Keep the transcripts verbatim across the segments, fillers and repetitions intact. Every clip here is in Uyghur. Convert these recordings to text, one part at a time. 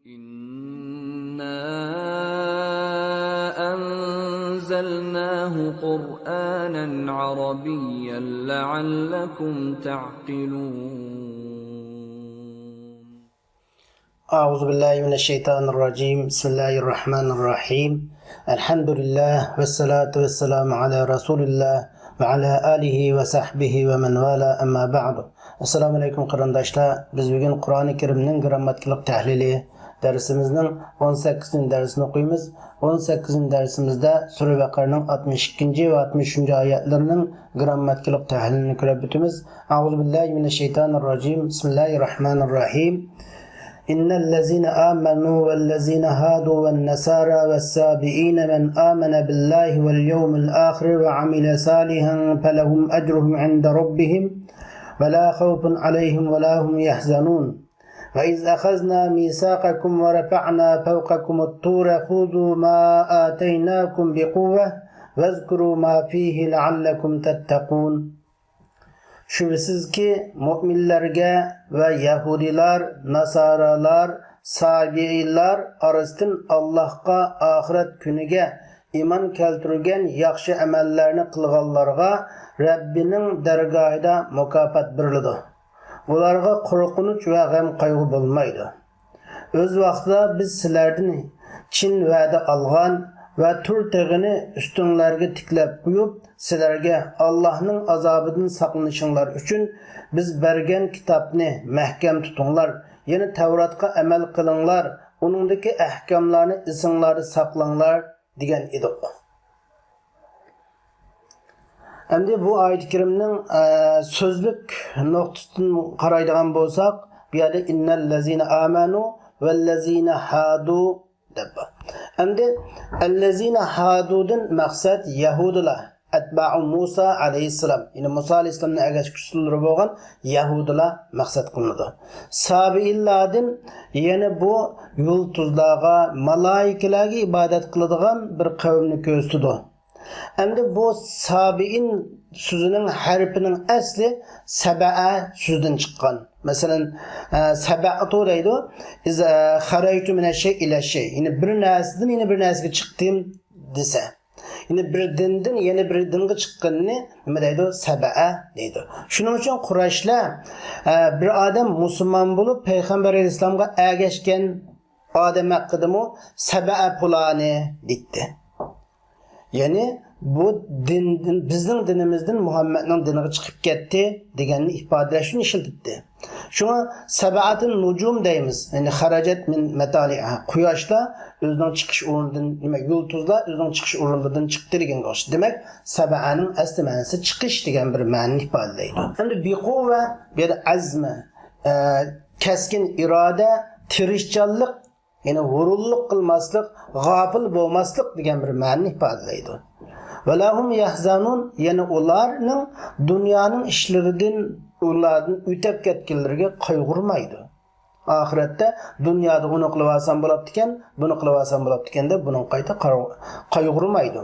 إنا أنزلناه قرآنا عربيا لعلكم تعقلون. أعوذ بالله من الشيطان الرجيم. بسم الله الرحمن الرحيم. الحمد لله والصلاة والسلام على رسول الله وعلى آله وصحبه ومن والاه، أما بعد. ئەسسالامۇ ئەلەيكۇم قېرىنداشلار. بىز بۈگۈن قۇرئانى كەرىمنىڭ گىرامماتىكىلىق تەھلىلى دەرسىمىزنىڭ ئون سەككىزىنچى دەرسىنى ئوقۇيمىز. ئون سەككىزىنچى دەرسىمىزدە سۈرە بەقەرىنىڭ ئاتمىش ئىككىنچى ۋە ئاتمىش ئۈچىنچى ئايەتلىرىنىڭ گىرامماتىكىلىق تەھلىلىنى كۆرۈپ ئۆتىمىز. أعوذ بالله من الشيطان الرجيم. بسم الله الرحمن الرحيم. إن الذين آمنوا والذين هادوا والنصارى والصابئين من آمن بالله واليوم الآخر وعمل صالحا فلهم أجرهم عند ربهم ولا خوف عليهم ولا هم يحزنون. وإذ أخذنا ميثاقكم ورفعنا فوقكم الطور خذوا ما آتيناكم بقوة واذكروا ما فيه لعلكم تتقون. شۈبھىسىزكى، مۆمىنلەرگە ۋە يەھۇدىيلار، ناسارالار، سابىئىنلار ئارىسىدىن ئاللاھقا، ئاخىرەت كۈنىگە ئىمان كەلتۈرگەن ياخشى ئەمەللەرنى قىلغانلارغا رەببىنىڭ دەرگاھىدا مۇكاپات بېرىلىدۇ. ئۇلارغا قورقۇنچ ۋە غەم-قايغۇ بولمايدۇ. ئۆز ۋاقتىدا بىز سىلەردىن چىن ۋەدە ئالغان ۋە تۇر تېغىنى ئۈستۈڭلارگە تىكلەپ قويۇپ، سىلەرگە ئاللاھنىڭ ئازابىدىن ساقلىنىشىڭلار ئۈچۈن بىز بەرگەن كىتابنى مەھكەم تۇتۇڭلار، يەنى تەۋراتقا ئەمەل قىلىڭلار، ئۇنىڭدىكى ئەھكاملارنى ئېسىڭلاردا ساقلاڭلار، دېگەن ئىدۇق. ئەمدى بۇ ئايەت كەرىمنىڭ، ئە، سۆزلۈك نۇقتىسىدىن قارايدىغان بولساق، بۇ يەردە «إن الذين آمنوا والذين هادوا» دەپ بار. ئەمدى «الذين هادوا» دىن مەقسەت يەھۇدىيلار، ئەتبائۇ مۇسا ئەلەيھىسسالام، يەنى مۇسا ئەلەيھىسسالامنىڭ ئەگەشكۈچىلىرى بولغان يەھۇدىيلار مەقسەت قىلىنىدۇ. سابىئىنلاردىن يەنە بۇ يۇلتۇزلارغا، مالايىكىلەرگە ئىبادەت قىلىدىغان بىر قەۋمنى كۆرسىتىدۇ. ئەمدى بۇ سابىئىن سۆزىنىڭ ھەرپىنىڭ ئەسلى سەبەئە سۆزىدىن چىققان. مەسىلەن، ئە، سەبەئتۇ دەيدۇ، ئىز-، ئە، خەرەجتۇ مىنەششەي ئىلەششەي. يەنى بىر نەرسىدىن يەنە بىر نەرسىگە چىقتىم دېسە. يەنى بىر دىندىن يەنە بىر دىنغا چىققىنىنى نېمە دەيدۇ؟ سەبەئە دەيدۇ. شۇنىڭ ئۈچۈن قۇرەيشلەر، ئە، بىر ئادەم مۇسۇلمان بولۇپ، پەيغەمبەر ئەلەيھىسسالامغا ئەگەشكەن ئادەم ھەققىدىمۇ سەبەئە پۇلانى دەيتتى. يەنى بۇ دىن، بىزنىڭ دىنىمىزدىن مۇھەممەدنىڭ دىنىغا چىقىپ كەتتى دېگەننى ئىپادىلەش ئۈچۈن ئىشلىتىلدى. شۇڭا سەبئەتىن نۇجۇم دەيمىز. يەنى خەرەجەت مىن مەتالىئىھا. قۇياشلار ئۆزىنىڭ چىقىش ئورنىدىن، نېمە، يۇلتۇزلار ئۆزىنىڭ چىقىش ئورنىدىن چىقتى دېگەنگە ئوخشاش. دېمەك، سەبئەنىڭ ئەسلى مەنىسى چىقىش دېگەن بىر مەنىنى ئىپادىلەيدۇ. ئەمدى بىقۇۋۋە، بۇ يەردە ئەزمە، ئە، كەسكىن ئىرادە، تىرىشچانلىق، يەنى ھۇرۇنلۇق قىلماسلىق، غاپىل بولماسلىق دېگەن بىر مەنىنى ئىپادىلەيدۇ. ۋەلا ھۇم يەھزەنۇن، يەنى ئۇلارنىڭ دۇنيانىڭ ئىشلىرىدىن، ئۇلاردىن ئۆتەپ كەتكەنلىرىگە قايغۇرمايدۇ. ئاخىرەتتە دۇنيادا ئۇنى قىلىۋالسام بولاپتىكەن، بۇنى قىلىۋالسام بولاپتىكەن دەپ بۇنىڭغا قايتا قار-، قايغۇرمايدۇ.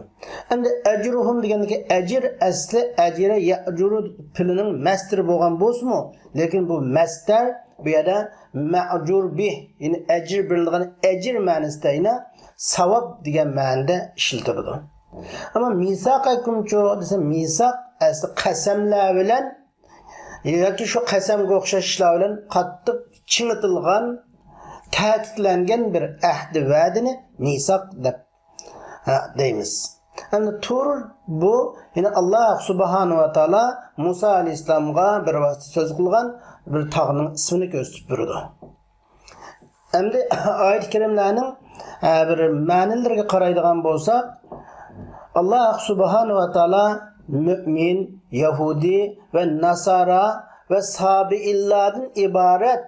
ئەمدى ئەجرۇھۇم دېگەندىكى ئەجىر ئەسلى ئەجرە يەئجۇرۇ پېئلىنىڭ مەسدىرى بولغان بولسىمۇ، لېكىن بۇ مەسدەر بۇ يەردە مەئجۇر بىھ، يەنى ئەجىر بېرىلىدىغان ئەجىر مەنىسىدە، يەنە ساۋاب دېگەن مەنىدە ئىشلىتىلىدۇ. ئەمما مىساقەكۇمچۇ دېسە، مىساق ئەسلى قەسەملەر بىلەن ياكى شۇ قەسەمگە ئوخشاش ئىشلار بىلەن قاتتىق چىڭىتىلغان، تەكىتلەنگەن بىر ئەھدى ۋەدىنى مىساق دەپ، ھە، دەيمىز. ئەمدى تۇر بۇ، يەنى ئاللا سۇبھانەھۇ ۋە تائالا مۇسا ئەلەيھىسسالامغا بىر ۋاسىتە سۆز قىلغان بىر تاغنىڭ ئىسمىنى كۆرسىتىپ بېرىدۇ. ئەمدى ئايەت كەرىملەرنىڭ، ئە، بىر مەنىلىرىگە قارايدىغان بولساق، ئاللا سۇبھانەھۇ ۋە تائالا مۆمىن، يەھۇدىي ۋە ناسارا ۋە سابىئىنلاردىن ئىبارەت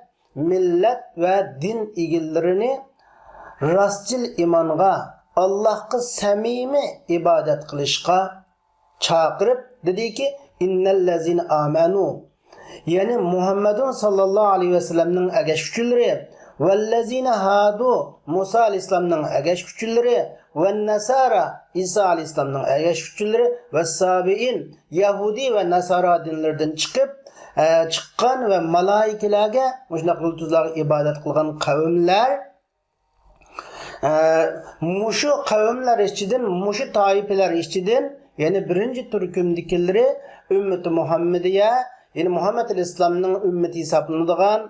مىللەت ۋە دىن ئىگىلىرىنى راستچىل ئىمانغا، ئاللاھقا سەمىمىي ئىبادەت قىلىشقا چاقىرىپ، دېدىكى، «ئىننەللەزىنە ئامەنۇ»، يەنى مۇھەممەدۇن ساللاللاھۇ ئەلەيھى ۋەسەللەمنىڭ ئەگەشكۈچىلىرى، «ۋەللەزىنە ھادۇ»، مۇسا ئەلەيھىسسالامنىڭ ئەگەشكۈچىلىرى، «ۋەننەسارا»، ئىسا ئەلەيھىسسالامنىڭ ئەگەشكۈچىلىرى، «ۋەسسابىئىن»، يەھۇدىي ۋە ناسارا دىنلىرىدىن چىقىپ، ئە، چىققان ۋە مالايىكىلەرگە، مۇشۇنداق يۇلتۇزلارغا ئىبادەت قىلغان قەۋملەر، ئە، مۇشۇ قەۋملەر ئىچىدىن، مۇشۇ تائىپىلەر ئىچىدىن، يەنى بىرىنچى تۈركۈمدىكىلىرى ئۈممىتى مۇھەممىدىيە، يەنى مۇھەممەد ئەلەيھىسسالامنىڭ ئۈممىتى ھېسابلىنىدىغان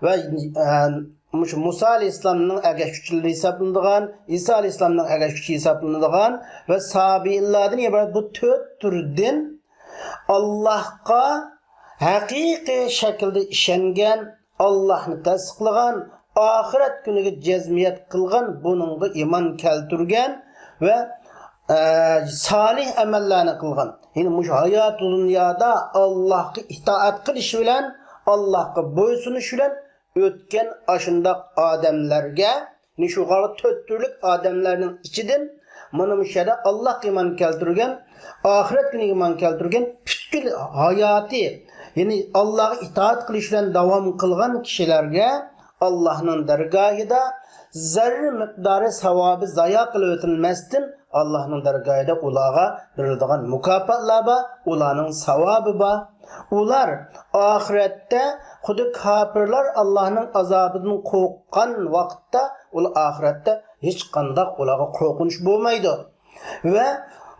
ۋە، ئە، مۇشۇ مۇسا ئەلەيھىسسالامنىڭ ئەگەشكۈچىلىرى ھېسابلىنىدىغان، ئىسا ئەلەيھىسسالامنىڭ ئەگەشكۈچى ھېسابلىنىدىغان ۋە سابىئىنلاردىن ئىبارەت بۇ تۆت تۈردىن ئاللاھقا ھەقىقىي شەكىلدە ئىشەنگەن، ئاللاھنى تەستىقلىغان، ئاخىرەت كۈنىگە جەزمىيەت قىلغان، بۇنىڭغا ئىمان كەلتۈرگەن ۋە، ئە، سالىھ ئەمەللەرنى قىلغان. يەنى مۇشۇ ھاياتى دۇنيادا ئاللاھقا ئىتائەت قىلىش بىلەن، ئاللاھقا بويسۇنۇش بىلەن ئۆتكەن ئاشۇنداق ئادەملەرگە، يەنى شۇ تۆت تۈرلۈك ئادەملەرنىڭ ئىچىدىن مانا مۇشۇ يەردە ئاللاھقا ئىمان كەلتۈرگەن، ئاخىرەت كۈنىگە ئىمان كەلتۈرگەن، پۈتكۈل ھاياتى، يەنى ئاللاھقا ئىتائەت قىلىش بىلەن داۋام قىلغان كىشىلەرگە ئاللاھنىڭ دەرگاھىدا زەررە مىقدارى ساۋابى زايا قىلىۋېتىلمەستىن، ئاللاھنىڭ دەرگاھىدا ئۇلارغا بېرىلىدىغان مۇكاپاتلار بار، ئۇلارنىڭ ساۋابى بار. ئۇلار ئاخىرەتتە خۇددى كاپىرلار ئاللاھنىڭ ئازابىدىن قورققان ۋاقىتتا، ئۇلار ئاخىرەتتە ھېچقانداق ئۇلارغا قورقۇنچ بولمايدۇ. ۋە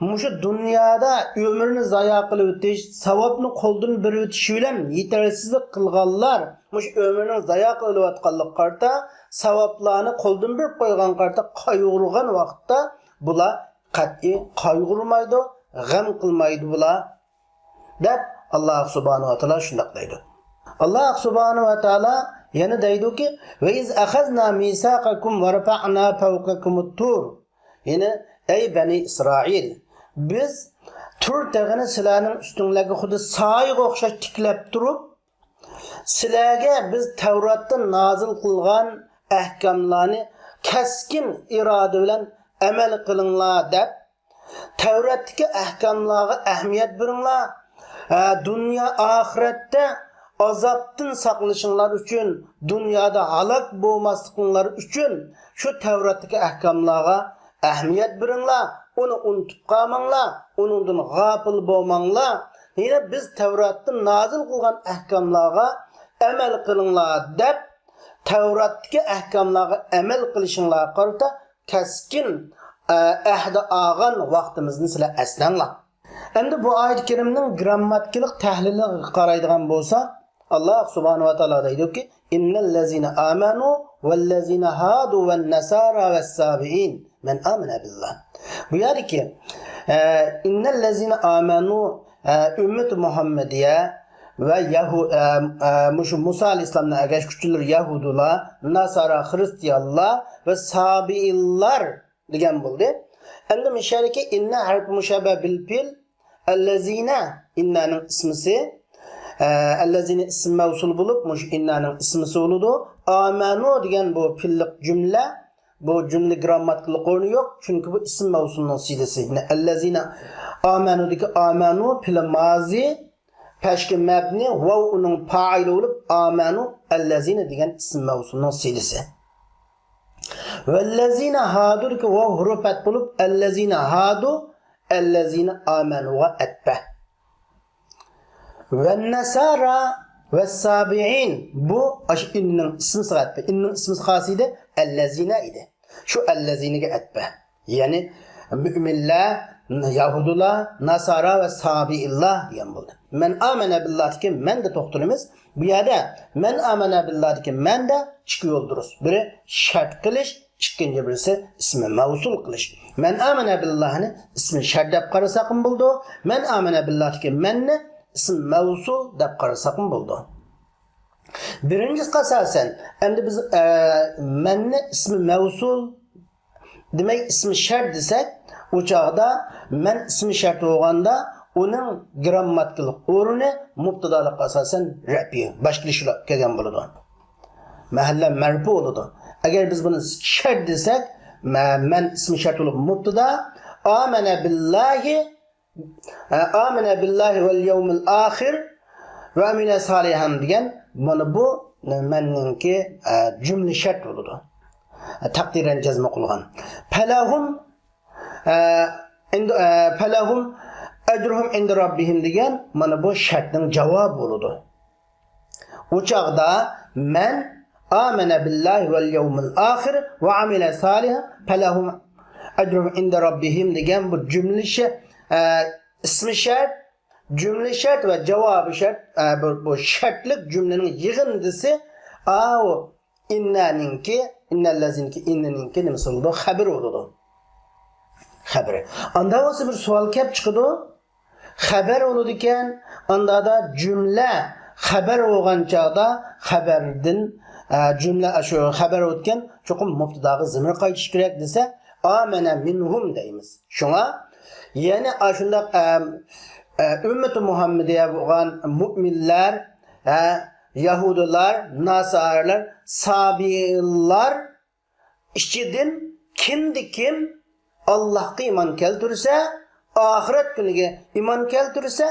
مۇشۇ دۇنيادا ئۆمرىنى زايا قىلىۋېتىش، ساۋابنى قولدىن بېرىۋېتىش بىلەن يېتەرسىزلىك قىلغانلار، مۇشۇ ئۆمرىنىڭ زايا قىلىۋاتقانلىقىغا قارىتا، ساۋابلارنى قولدىن بېرىپ قويغانغا قارىتا قايغۇرغان ۋاقىتتا، بۇلار قەتئىي قايغۇرمايدۇ، غەم قىلمايدۇ بۇلار، دەپ ئاللاھ سۇبھانەھۇ ۋە تائالا شۇنداق دەيدۇ. ئاللاھ سۇبھانەھۇ ۋە تائالا يەنە دەيدۇكى، «ۋە ئىز ئەخەزنا مىساقەكۇم ۋە رەفەئنا فەۋقەكۇمۇت تۇر.» يەنى، ئەي بەنى ئىسرائىل، بىز تۇر تېغىنى سىلەرنىڭ ئۈستۈڭلەرگە خۇددى سايىغا ئوخشاش تىكلەپ تۇرۇپ، سىلەرگە بىز تەۋراتتا نازىل قىلغان ئەھكاملارنى كەسكىن ئىرادە بىلەن ئەمەل قىلىڭلار دەپ، تەۋراتتىكى ئەھكاملارغا ئەھمىيەت بېرىڭلار. ھە، دۇنيا ئاخىرەتتە ئازابتىن ساقلىنىشىڭلار ئۈچۈن، دۇنيادا ھالاك بولماسلىقىڭلار ئۈچۈن شۇ تەۋراتتىكى ئەھكاملارغا ئەھمىيەت بېرىڭلار، ئۇنى ئۇنتۇپ قالماڭلار، ئۇنىڭدىن غاپىل بولماڭلار. يەنە بىز تەۋراتتا نازىل قىلغان ئەھكاملارغا ئەمەل قىلىڭلار دەپ، تەۋراتتىكى ئەھكاملارغا ئەمەل قىلىشىڭلارغا قارىتا كەسكىن، ئە، ئەھدە ئالغان ۋاقتىمىزنى سىلەر ئەسلەڭلار. ئەمدى بۇ ئايەت كەرىمنىڭ گرامماتىكىلىق تەھلىلىگە قارايدىغان بولساق، ئاللاھ سۇبھانەھۇ ۋە تائالا دەيدۇكى، «ئىننەللەزىنە ئامەنۇ ۋەللەزىنە ھادۇ ۋەننەسارا ۋەسسابىئىن مەن ئامەنە بىللاھ.» بۇ يەردىكى، ئە، «ئىننەللەزىنە ئامەنۇ»، ئە، ئۈممىتى مۇھەممەدىيە ۋە يەھۇ-، ئە، ئە، مۇشۇ مۇسا ئەلەيھىسسالامنىڭ ئەگەشكۈچىلىرى يەھۇدىيلار، ناسارا، خرىستىيانلار ۋە سابىئىنلار دېگەن بولدى. ئەمدى مۇشۇ يەردىكى ئىننە ھەرپى مۇشەببە بىل پېئىل، ئەللەزىنە ئىننەنىڭ ئىسمىسى، ئە، ئەللەزىنە ئىسم مەۋسۇل بولۇپ، مۇشۇ ئىننەنىڭ ئىسمىسى بولىدۇ. ئامەنۇ دېگەن بۇ پېئىللىق جۈملە، بۇ جۈملە گرامماتىكىلىق ئورنى يوق، چۈنكى بۇ ئىسم مەۋسۇلنىڭ سىلىسى. يەنى ئەللەزىنە ئامەنۇدىكى ئامەنۇ پېئىل مازى، پەشكە مەبنى، ۋاۋ ئۇنىڭ پائىلى بولۇپ، ئامەنۇ ئەللەزىنە دېگەن ئىسم مەۋسۇلنىڭ سىلىسى. ۋەللەزىنە ھادۇدىكى ۋاۋ ھۇرۇپ ئەتپ بولۇپ، ئەللەزىنە ھادۇ ئەللەزىنە ئامەنۇغا ئەتپە. ۋەننەسارا ۋەسسابىئىن، بۇ ئاشۇ ئىننىڭ ئىسمىسىغا ئەتپە. ئىننىڭ ئىسمىسى قايسى ئىدى؟ ئەللەزىنە ئىدى. شۇ ئەللەزىنىگە ئەتپە. يەنى مۆمىنلەر، يەھۇدىيلار، ناسارا ۋە سابىئىنلار دېگەن بولدى. مەن ئامەنە بىللاھتىكى مەندە توختىلىمىز. بۇ يەردە مەن ئامەنە بىللاھتىكى مەندە ئىككى يول دۇرۇس. بىرى شەرت قىلىش، ئىككىنچى بىرسى ئىسمى مەۋسۇل قىلىش. مەن ئامەنە بىللاھنى ئىسمى شەرت دەپ قارىساقمۇ بولىدۇ. مەن ئامەنە بىللاھتىكى مەننى ئىسمى مەۋسۇل دەپ قارىساقمۇ بولىدۇ. بىرىنچىسىگە ئاساسەن، ئەمدى بىز، ئە، مەننى ئىسمى مەۋسۇل، دېمەك، ئىسمى شەرت دېسەك، ئۇ چاغدا مەن ئىسمى شەرت بولغاندا، ئۇنىڭ گرامماتىكىلىق ئورنى مۇپتىدالىققا ئاساسەن رەپئى، باشقا ئىشلار كەلگەن بولىدۇ. مەھەللە مەرپۇ بولىدۇ. ئەگەر بىز بۇنى شەرت دېسەك، مە-، مەن ئىسمى شەرت بولۇپ مۇپتىدا، ئامەنە بىللاھى، ئامەنە بىللاھى ۋەل يەۋمىل ئاخىر ۋە ئەمىلە سالىھەن دېگەن، مانا بۇ مەننىڭكى، ئە، جۈملە شەرت بولىدۇ. تەقدىرەن جەزم قىلغان. پەلەھۇم، ئە، ئىند-، ئە، پەلەھۇم ئەجرۇھۇم ئىندە رەببىھىم دېگەن، مانا بۇ شەرتنىڭ جاۋابى بولىدۇ. ئۇ چاغدا مەن ئامەنە بىللاھى ۋەل يەۋمىل ئاخىر ۋە ئامىلە سالىھەن فەلەھۇم ئەجرۇھۇم ئىندە رەببىھىم دېگەن بۇ جۈملە شە-، ئە، ئىسمى شەرت، جۈملە شەرت ۋە جاۋابى شەرت، ئە، بۇ، بۇ شەرتلىك جۈملىنىڭ يىغىندىسى، ئاۋۇ ئىننەنىڭكى، ئىننەللەزىنىڭكى، ئىننىنىڭكى نېمىسى بولىدۇ؟ خەبىرى بولىدۇ. خەبىرى. ئاندا بولسا بىر سوئال كەپ چىقىدۇ. خەبەر بولىدىكەن، ئاندا جۈملە خەبەر بولغان چاغدا خەبەردىن، ئە، جۈملە شۇ خەبەر بولىدىكەن، چوقۇم مۇبتىداغا زىمىر قايتىشى كېرەك دېسە، ئامەنە مىنھۇم دەيمىز. شۇڭا يەنە ئاشۇنداق، ئە، ئە، ئۈممىتى مۇھەممەدىيە بولغان مۇئمىنلار، ئە، يەھۇدىيلار، ناسارىلار، سابىئىنلار ئىچىدىن كىمدە كىم ئاللاھقا ئىمان كەلتۈرسە، ئاخىرەت كۈنىگە ئىمان كەلتۈرسە،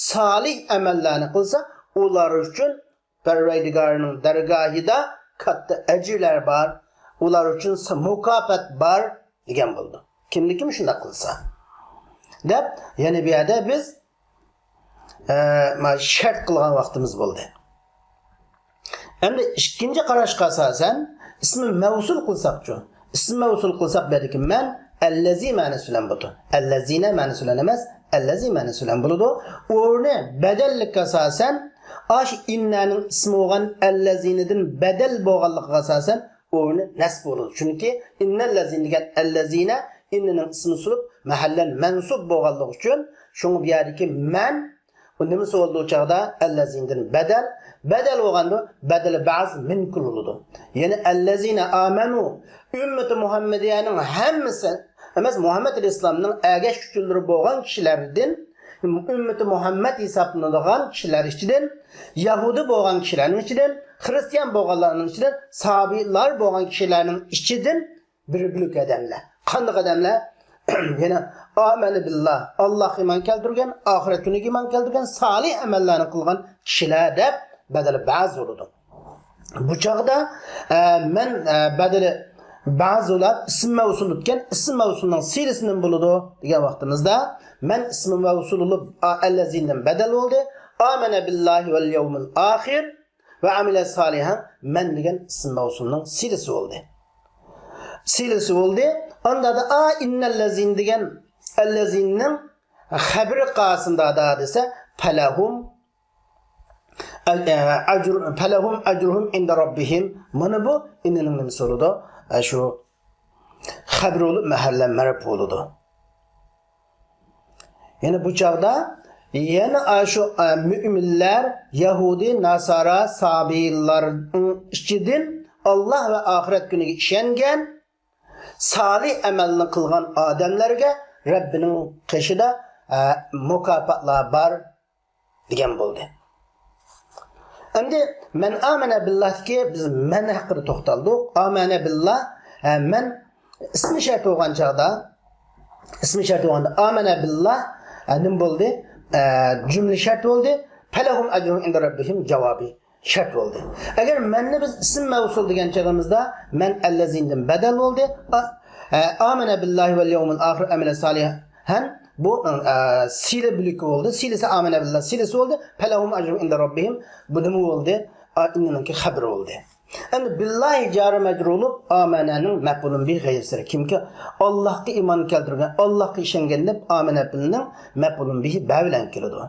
سالىھ ئەمەللەرنى قىلسا، ئۇلار ئۈچۈن پەرۋەردىگارنىڭ دەرگاھىدا كاتتا ئەجىرلەر بار، ئۇلار ئۈچۈن س-، مۇكاپات بار دېگەن بولىدۇ. كىمدە كىم شۇنداق قىلسا، دەپ، يەنە بۇ يەردە بىز، ئە، مانا شەرت قىلغان ۋاقتىمىز بولدى. ئەمدى ئىككىنچى قاراشقا ئاساسەن، ئىسمى مەۋسۇل قىلساقچۇ؟ ئىسمى مەۋسۇل قىلساق، بۇ يەردىكى مەن ئەللەزى مەنىسى بىلەن بولىدۇ. ئەللەزىنە مەنىسى بىلەن ئەمەس، ئەللەزى مەنىسى بىلەن بولىدۇ. ئورنى بەدەللىككە ئاساسەن، ئاشۇ ئىننەنىڭ ئىسمى بولغان ئەللەزىنىدىن بەدەل بولغانلىقىغا ئاساسەن، ئورنى نەسب بولىدۇ. چۈنكى ئىننەللەزىنە دېگەن ئەللەزىنە ئىننىنىڭ ئىسمى سۇلۇپ، مەھەللەن مەنسۇب بولغانلىقى ئۈچۈن، شۇڭا بۇ يەردىكى مەن، ئۇ نېمىسى بولىدۇ ئۇ چاغدا؟ ئەللەزىنىدىن بەدەل. بەدەل بولغاندا بەدىلى بەز مىنكۇل بولىدۇ. يەنى ئەللەزىنە ئامەنۇ، ئۈممىتى مۇھەممەدىيەنىڭ ھەممىسى، ئەمەس، مۇھەممەد ئەلەيھىسسالامنىڭ ئەگەشكۈچىلىرى بولغان كىشىلەردىن، ئۈممىتى مۇھەممەد ھېسابلىنىدىغان كىشىلەر ئىچىدىن، يەھۇدىي بولغان كىشىلەرنىڭ ئىچىدىن، خرىستىيان بولغانلارنىڭ ئىچىدىن، سابىئلار بولغان كىشىلەرنىڭ ئىچىدىن بىر بۆلەك ئادەملەر. قانداق ئادەملەر؟ يەنە ئامەنە بىللا، ئاللاھقا ئىمان كەلتۈرگەن، ئاخىرەت كۈنىگە ئىمان كەلتۈرگەن، سالىھ ئەمەللەرنى قىلغان كىشىلەر دەپ بەدىلى بەز بولىدۇ. بۇ چاغدا، ئە، مەن، ئە، بەدىلى بەز بولۇپ ئىسىم مەۋسۇل ئۆتكەن، ئىسىم مەۋسۇلنىڭ سىلىسى نېمە بولىدۇ دېگەن ۋاقتىمىزدا، مەن ئىسمى مەۋسۇل بولۇپ، ئا، ئەللەزىنىدىن بەدەل بولدى. ئامەنە بىللاھى ۋەل يەۋمىل ئاخىر ۋە ئامىلە سالىھەن، مەن دېگەن ئىسىم مەۋسۇلنىڭ سىلىسى بولدى. سىلىسى بولدى. ئاندا ئا ئىننەللەزىن دېگەن ئەللەزىننىڭ خەبىرى قالسىن دادا دېسە، پەلەھۇم ئەجر-، پەلەھۇم ئەجرۇھۇم ئىندە رەببىھىم. مانا بۇ ئىننىنىڭ نېمىسى بولىدۇ؟ ئە، شۇ خەبىرى بولۇپ، مەھەللە مەرپ بولىدۇ. يەنە بۇ چاغدا يەنە ئاشۇ، ئە، مۆمىنلەر، يەھۇدىي، ناسارا، سابىئىنلارنىڭ ئىچىدىن ئاللا ۋە ئاخىرەت كۈنىگە ئىشەنگەن، سالىھ ئەمەلنى قىلغان ئادەملەرگە رەببىنىڭ قېشىدا، ئە، مۇكاپاتلار بار دېگەن بولدى. ئەمدى مەن ئامەنە بىللاھتىكى بىز مەن ھەققىدە توختالدۇق. ئامەنە بىللاھ، ئە، مەن ئىسمى شەرت بولغان چاغدا، ئىسمى شەرت بولغاندا ئامەنە بىللاھ، ئە، نېمە بولدى؟ ئە، جۈملە شەرت بولدى. پەلەھۇم ئەجرۇھۇم ئىندە رەببىھىم جاۋابى شەرت بولدى. ئەگەر مەننى بىز ئىسىم مەۋسۇل دېگەن چېغىمىزدا، مەن ئەللەزىندىن بەدەل بولدى. ئا-، ئە، ئامەنە بىللاھى ۋەل يەۋمىل ئاخىر ئامىلە سالىھەن. بۇ، ئە، سىلە بۆلىكى بولدى. سىلىسى ئامەنە بىللاھ سىلىسى بولدى. پەلەھۇم ئەجرۇھۇم ئىندە رەببىھىم. بۇ نېمە بولدى؟ ئا، ئىننىڭكى خەبىرى بولدى. ئەمدى بىللاھى جارى مەجرۇر بولۇپ، ئامەنەنىڭ مەپئۇلۇن بىھى غەيرىسى. كىمكى ئاللاھقا ئىمان كەلتۈرگەن، ئاللاھقا ئىشەنگەن دەپ ئامەنە پېئلىنىڭ مەپئۇلۇن بىھى بە بىلەن كېلىدۇ.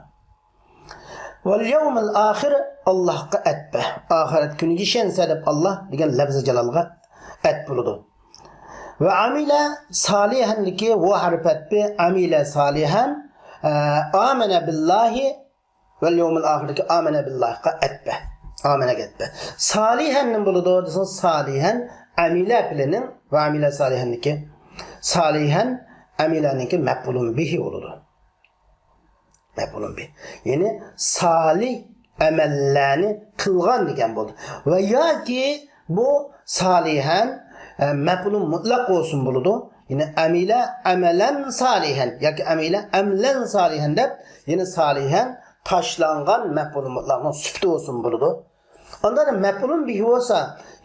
ۋەل يەۋمىل ئاخىر، ئاللاھقا ئەتپە. ئاخىرەت كۈنىگە ئىشەنسە دەپ ئاللاھ دېگەن لەفزى جالالغا ئەتپ بولىدۇ. ۋە ئامىلە سالىھەندىكى ۋاۋ ھەرپ ئەتپى ئامىلە سالىھەن، ئە، ئامەنە بىللاھى ۋەل يەۋمىل ئاخىردىكى ئامەنە بىللاھقا ئەتپە. ئامەنەگە ئەتپە. سالىھەن نېمە بولىدۇ دېسىڭىز، سالىھەن ئامىلە پېئلىنىڭ ۋە ئامىلە سالىھەننىكى. سالىھەن ئامىلەنىڭكى مەپئۇلۇن بىھى بولىدۇ. مەپئۇلۇن بىھ. يەنى سالىھ ئەمەللەرنى قىلغان دېگەن بولدى. ۋە ياكى بۇ سالىھەن، ئە، مەپئۇلۇن مۇتلەق بولسۇن بولىدۇ. يەنى ئەمىلە ئەمەلەن سالىھەن ياكى ئەمىلە ئەملەن سالىھەن دەپ، يەنى سالىھەن تاشلانغان مەپئۇلۇن مۇتلەقنىڭ سۈپىتى بولسۇن بولىدۇ. ئاندا مەپئۇلۇن بىھى بولسا،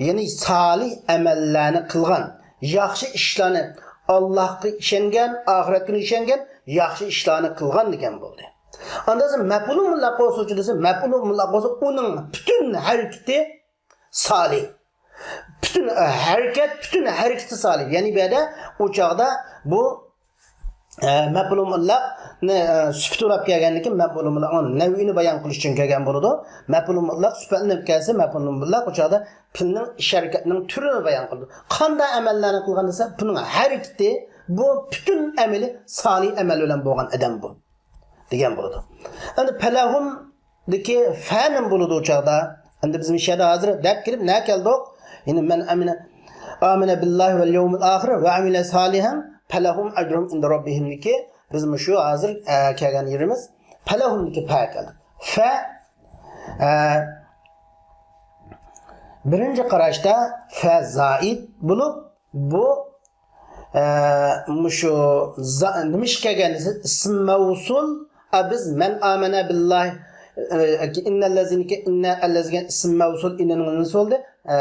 يەنى سالىھ ئەمەللەرنى قىلغان، ياخشى ئىشلارنى، ئاللاھقا ئىشەنگەن، ئاخىرەت كۈنىگە ئىشەنگەن، ياخشى ئىشلارنى قىلغان دېگەن بولدى. ئاندا مەپئۇلۇن مۇتلەق بولسىچۇ دېسە، مەپئۇلۇن مۇتلەق بولسا، ئۇنىڭ پۈتۈن ھەرىكىتى سالىھ. پۈتۈن، ئە، ھەرىكەت، پۈتۈن ھەرىكىتى سالىھ. يەنى بۇ يەردە ئۇ چاغدا بۇ، ئە، مەپئۇلۇ مۇتلەقنى، ئە، سۈپىتى بولۇپ كەلگەندىن كېيىن مەپئۇلۇ مۇتلەقنىڭ نەۋئىنى بايان قىلىش ئۈچۈن كەلگەن بولىدۇ. مەپئۇلۇ مۇتلەق سۈپەتلىنىپ كەلسە، مەپئۇلۇ مۇتلەق ئۇ چاغدا پېئىلنىڭ ئىش ھەرىكەتنىڭ تۈرىنى بايان قىلىدۇ. قانداق ئەمەللەرنى قىلغان دېسە، بۇنىڭ ھەرىكىتى، بۇ پۈتۈن ئەمىلى سالىھ ئەمەل بىلەن بولغان ئادەم بۇ، دېگەن بولىدۇ. ئەمدى پەلەھۇمدىكى فە نېمە بولىدۇ ئۇ چاغدا؟ ئەمدى بىز مۇشۇ يەردە ھازىر دەپ كېلىپ نە كەلدۇق؟ يەنى مەن ئامىنە، ئامىنە بىللاھى ۋەل يەۋمىل ئاخىر ۋە ئامىلە سالىھەن پەلەھۇم ئەجرۇھۇم ئىندە رەببىھىمدىكى بىز مۇشۇ ھازىر، ئە، كەلگەن يېرىمىز پەلەھۇمدىكى پە كەلدى. فە، ئە، بىرىنچى قاراشتا فە زائىد بولۇپ، بۇ، ئە، مۇشۇ زا-، نېمە ئىش كەلگەن دېسە، ئىسىم مەۋسۇل، ئە، بىز مەن ئامەنە بىللاھ، ئە، ئىننەللەزىنىكى، ئىننە ئەللەزىگەن ئىسىم مەۋسۇل، ئىننىنىڭ نېمىسى بولدى؟ ئە،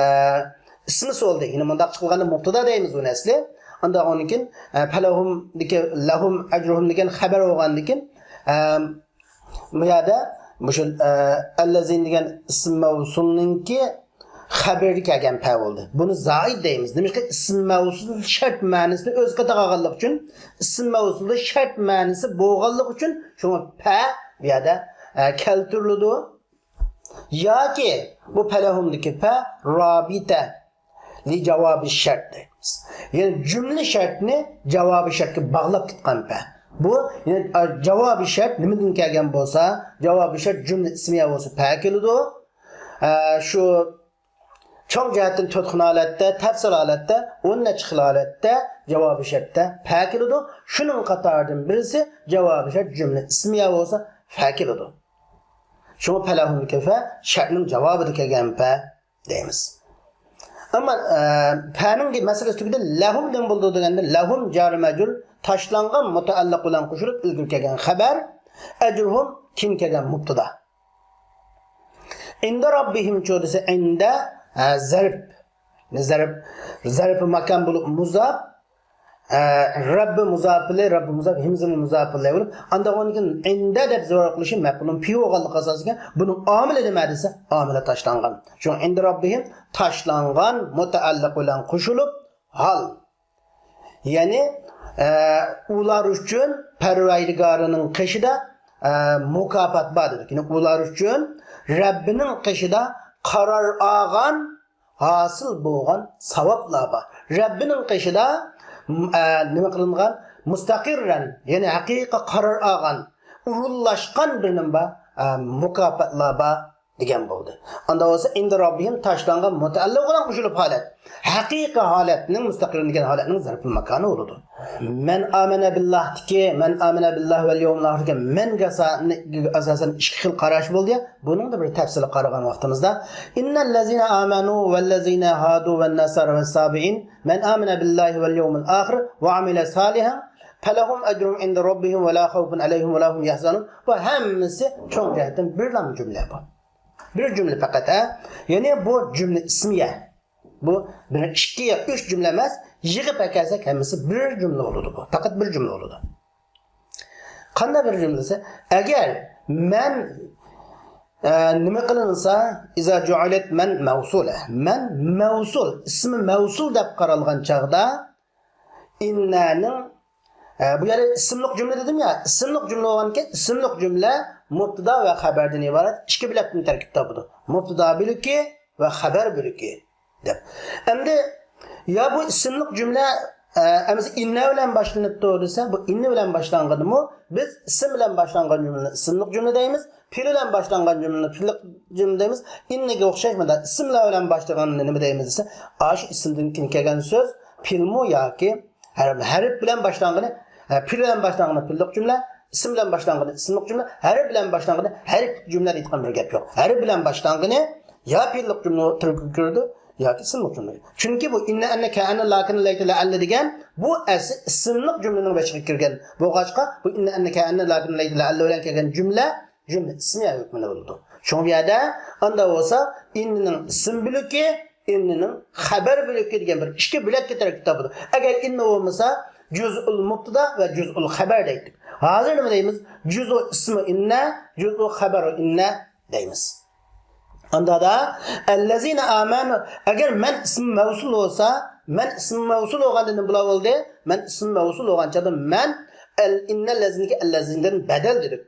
ئىسمى بولدى. يەنى مۇنداق قىلغاندا مۇبتىدا دەيمىز ئۇنى ئەسلى. ئاندىن ئۇنىڭ كېيىن، ئە، پەلەھۇم دېگەن، لەھۇم ئەجرۇھۇم دېگەن خەبەر بولغاندىن كېيىن، ئە، بۇ يەردە مۇشۇ، ئە، ئەللەزىن دېگەن ئىسىم مەۋسۇلنىڭكى خەبىرى كەلگەن پە بولدى. بۇنى زائىد دەيمىز. نېمىشقا؟ ئىسىم مەۋسۇل شەرت مەنىسىنى ئۆز قېتىغا ئالغانلىقى ئۈچۈن، ئىسىم مەۋسۇلدا شەرت مەنىسى بولغانلىقى ئۈچۈن شۇڭا پە بۇ يەردە، ئە، كەلتۈرۈلىدۇ. ياكى بۇ پەلەھۇمدىكى پە رابىتە لى جاۋابى شەرت دەيمىز. يەنى جۈملە شەرتنى جاۋابى شەرتكە باغلاپ تۇتقان پە. بۇ، يەنى، ئا، جاۋابى شەرت نېمىدىن كەلگەن بولسا، جاۋابى شەرت جۈملە ئىسمىيە بولسا پە كېلىدۇ. ئە، شۇ چوڭ جەھەتتىن تۆت خىل ھالەتتە، تەپسىل ھالەتتە، ئون نەچچە خىل ھالەتتە جاۋابى شەرتتە پە كېلىدۇ. شۇنىڭ قاتارىدىن بىرسى جاۋابى شەرت جۈملە ئىسمىيە بولسا پە كېلىدۇ. شۇڭا پەلەھۇمدىكى پە شەرتنىڭ جاۋابىدا كەلگەن پە دەيمىز. ئەمما، ئە، پەنىڭ مەسىلىسى تۈگىدى. لەھۇم نېمە بولىدۇ دېگەندە، لەھۇم جارى مەجرۇر، تاشلانغان مۇتەئەللىق بىلەن قوشۇلۇپ ئىلگىرى كەلگەن خەبەر، ئەجرۇھۇم كېيىن كەلگەن مۇبتىدا. ئىندە رەببىھىمچۇ دېسە، ئىندە، ئە، زەرپ. زەرپ، زەرپى ماكان بولۇپ مۇزاپ، ئە، رەببى مۇزاپىلى، رەببى مۇزاپ، ھىمزىمۇ مۇزاپىلى بولۇپ، ئاندىن ئۇنىڭ كېيىن ئىندە دەپ زور قىلىشى مەپئۇلۇن پى بولغانلىقى ئاساسىدا، بۇنىڭ ئامىلى نېمە دېسە، ئامىلى تاشلانغان. شۇڭا ئىندە رەببىھىم تاشلانغان مۇتەئەللىق بىلەن قوشۇلۇپ، ھال. يەنى، ئە، ئۇلار ئۈچۈن پەرۋەردىگارىنىڭ قېشىدا، ئە، مۇكاپات بار دېدۇق. يەنى ئۇلار ئۈچۈن رەببىنىڭ قېشىدا قارار ئالغان ھاسىل بولغان ساۋابلار بار. رەببىنىڭ قېشىدا، م-، ئە، نېمە قىلىنغان؟ مۇستەقىررەن، يەنى ھەقىقىي قارار ئالغان، ئورۇنلاشقان بىر نېمە بار؟ ئە، مۇكاپاتلار بار دېگەن بولدى. ئاندا بولسا، ئىندە رەببىھىم تاشلانغان مۇتەئەللىق بىلەن قوشۇلۇپ ھالەت. ھەقىقىي ھالەتنىڭ مۇستەقىررەن دېگەن ھالەتنىڭ زەرپى ماكانى بولىدۇ. مەن ئامەنە بىللاھتىكى، مەن ئامەنە بىللاھ ۋەل يەۋمىل ئاخىردىكى مەنگە ئاسا-، ئاساسەن ئىككى خىل قاراش بولدى. بۇنىڭدا بىر تەپسىلىي قارىغان ۋاقتىمىزدا، ئىننەللەزىنە ئامەنۇ ۋەللەزىنە ھادۇ ۋەننەسارا ۋەسسابىئىن مەن ئامەنە بىللاھى ۋەل يەۋمىل ئاخىر ۋە ئامىلە سالىھەن پەلەھۇم ئەجرۇھۇم ئىندە رەببىھىم ۋە لا خەۋفۇن ئەلەيھىم ۋە لا ھۇم يەھزەنۇن. بۇ ھەممىسى چوڭ جەھەتتىن بىرلا جۈملە بۇ. بىر جۈملە پەقەت، ھە؟ يەنى بۇ جۈملە ئىسمىيە. بۇ بىر، ئىككى يا ئۈچ جۈملە ئەمەس، يىغىپ ئەكەلسەك ھەممىسى بىر جۈملە بولىدۇ بۇ. پەقەت بىر جۈملە بولىدۇ. قانداق بىر جۈملە دېسە، ئەگەر مەن، ئە، نېمە قىلىنسا، ئىزا جۇئىلەت مەن مەۋسۇلە. مەن مەۋسۇل، ئىسمى مەۋسۇل دەپ قارالغان چاغدا، ئىننەنىڭ، ئە، بۇ يەردە ئىسىملىق جۈملە دېدىم يا، ئىسىملىق جۈملە بولغانكەن، ئىسىملىق جۈملە مۇبتىدا ۋە خەبەردىن ئىبارەت ئىككى بۆلەكتىن تەركىب تاپىدۇ. مۇبتىدا بۆلىكى ۋە خەبەر بۆلىكى دەپ. ئەمدى يا بۇ ئىسىملىق جۈملە، ئە، ئەمىسە ئىننە بىلەن باشلىنىپتۇ دېسە، بۇ ئىننە بىلەن باشلانغىنىمۇ بىز ئىسىم بىلەن باشلانغان جۈملىنى ئىسىملىق جۈملە دەيمىز، پېئىل بىلەن باشلانغان جۈملىنى پېئىللىق جۈملە دەيمىز. ئىننىگە ئوخشاش مۇنداق ئىسىملار بىلەن باشلىغاننى نېمە دەيمىز دېسە، ئاشۇ ئىسىمدىن كېيىن كەلگەن سۆز پېئىلمۇ ياكى ھەرپ، ھەرپ بىلەن باشلانغىنى، ئە، پېئىل بىلەن باشلانغىنى پېئىللىق جۈملە، ئىسىم بىلەن باشلانغىنى ئىسىملىق جۈملە، ھەرپ بىلەن باشلانغىنى ھەرپلىك جۈملە دەيدىغان بىر گەپ يوق. ھەرپ بىلەن باشلانغىنى يا پېئىللىق جۈملە تۈرىگە كىرىدۇ، ياكى ئىسىملىق جۈملە. چۈنكى بۇ ئىننە، ئەننە، كەئەننە، لەكىننە، لەيتە، لەئەللە دېگەن بۇ ئەسلى ئىسىملىق جۈملىنىڭ بېشىغا كىرگەن بولغاچقا، بۇ ئىننە، ئەننە، كەئەننە، لەكىننە، لەيتە، لەئەللە بىلەن كەلگەن جۈملە، جۈملە ئىسمىيە ھۆكمىنى بولىدۇ. شۇڭا بۇ يەردە ئاندا بولسا ئىننىنىڭ ئىسىم بۆلىكى، ئىننىنىڭ خەبەر بۆلىكى دېگەن بىر ئىككى بۆلەككە تەركىب تاپىدۇ. ئەگەر ئىننە بولمىسا، جۈزئۇل مۇبتىدا ۋە جۈزئۇل خەبەر دەيتتۇق. ھازىر نېمە دەيمىز؟ جۈزئۇ ئىسمى ئىننە، جۈزئۇ خەبەرۇ ئىننە دەيمىز. ئاندا دا، ئەللەزىنە ئامەنۇ، ئەگەر مەن ئىسمى مەۋسۇل بولسا، مەن ئىسمى مەۋسۇل بولغاندا نېمە بولا بولدى؟ مەن ئىسمى مەۋسۇل بولغان چاغدا مەن ئەل، ئىننەللەزىنىكى ئەللەزىنىدىن بەدەل دېدۇق.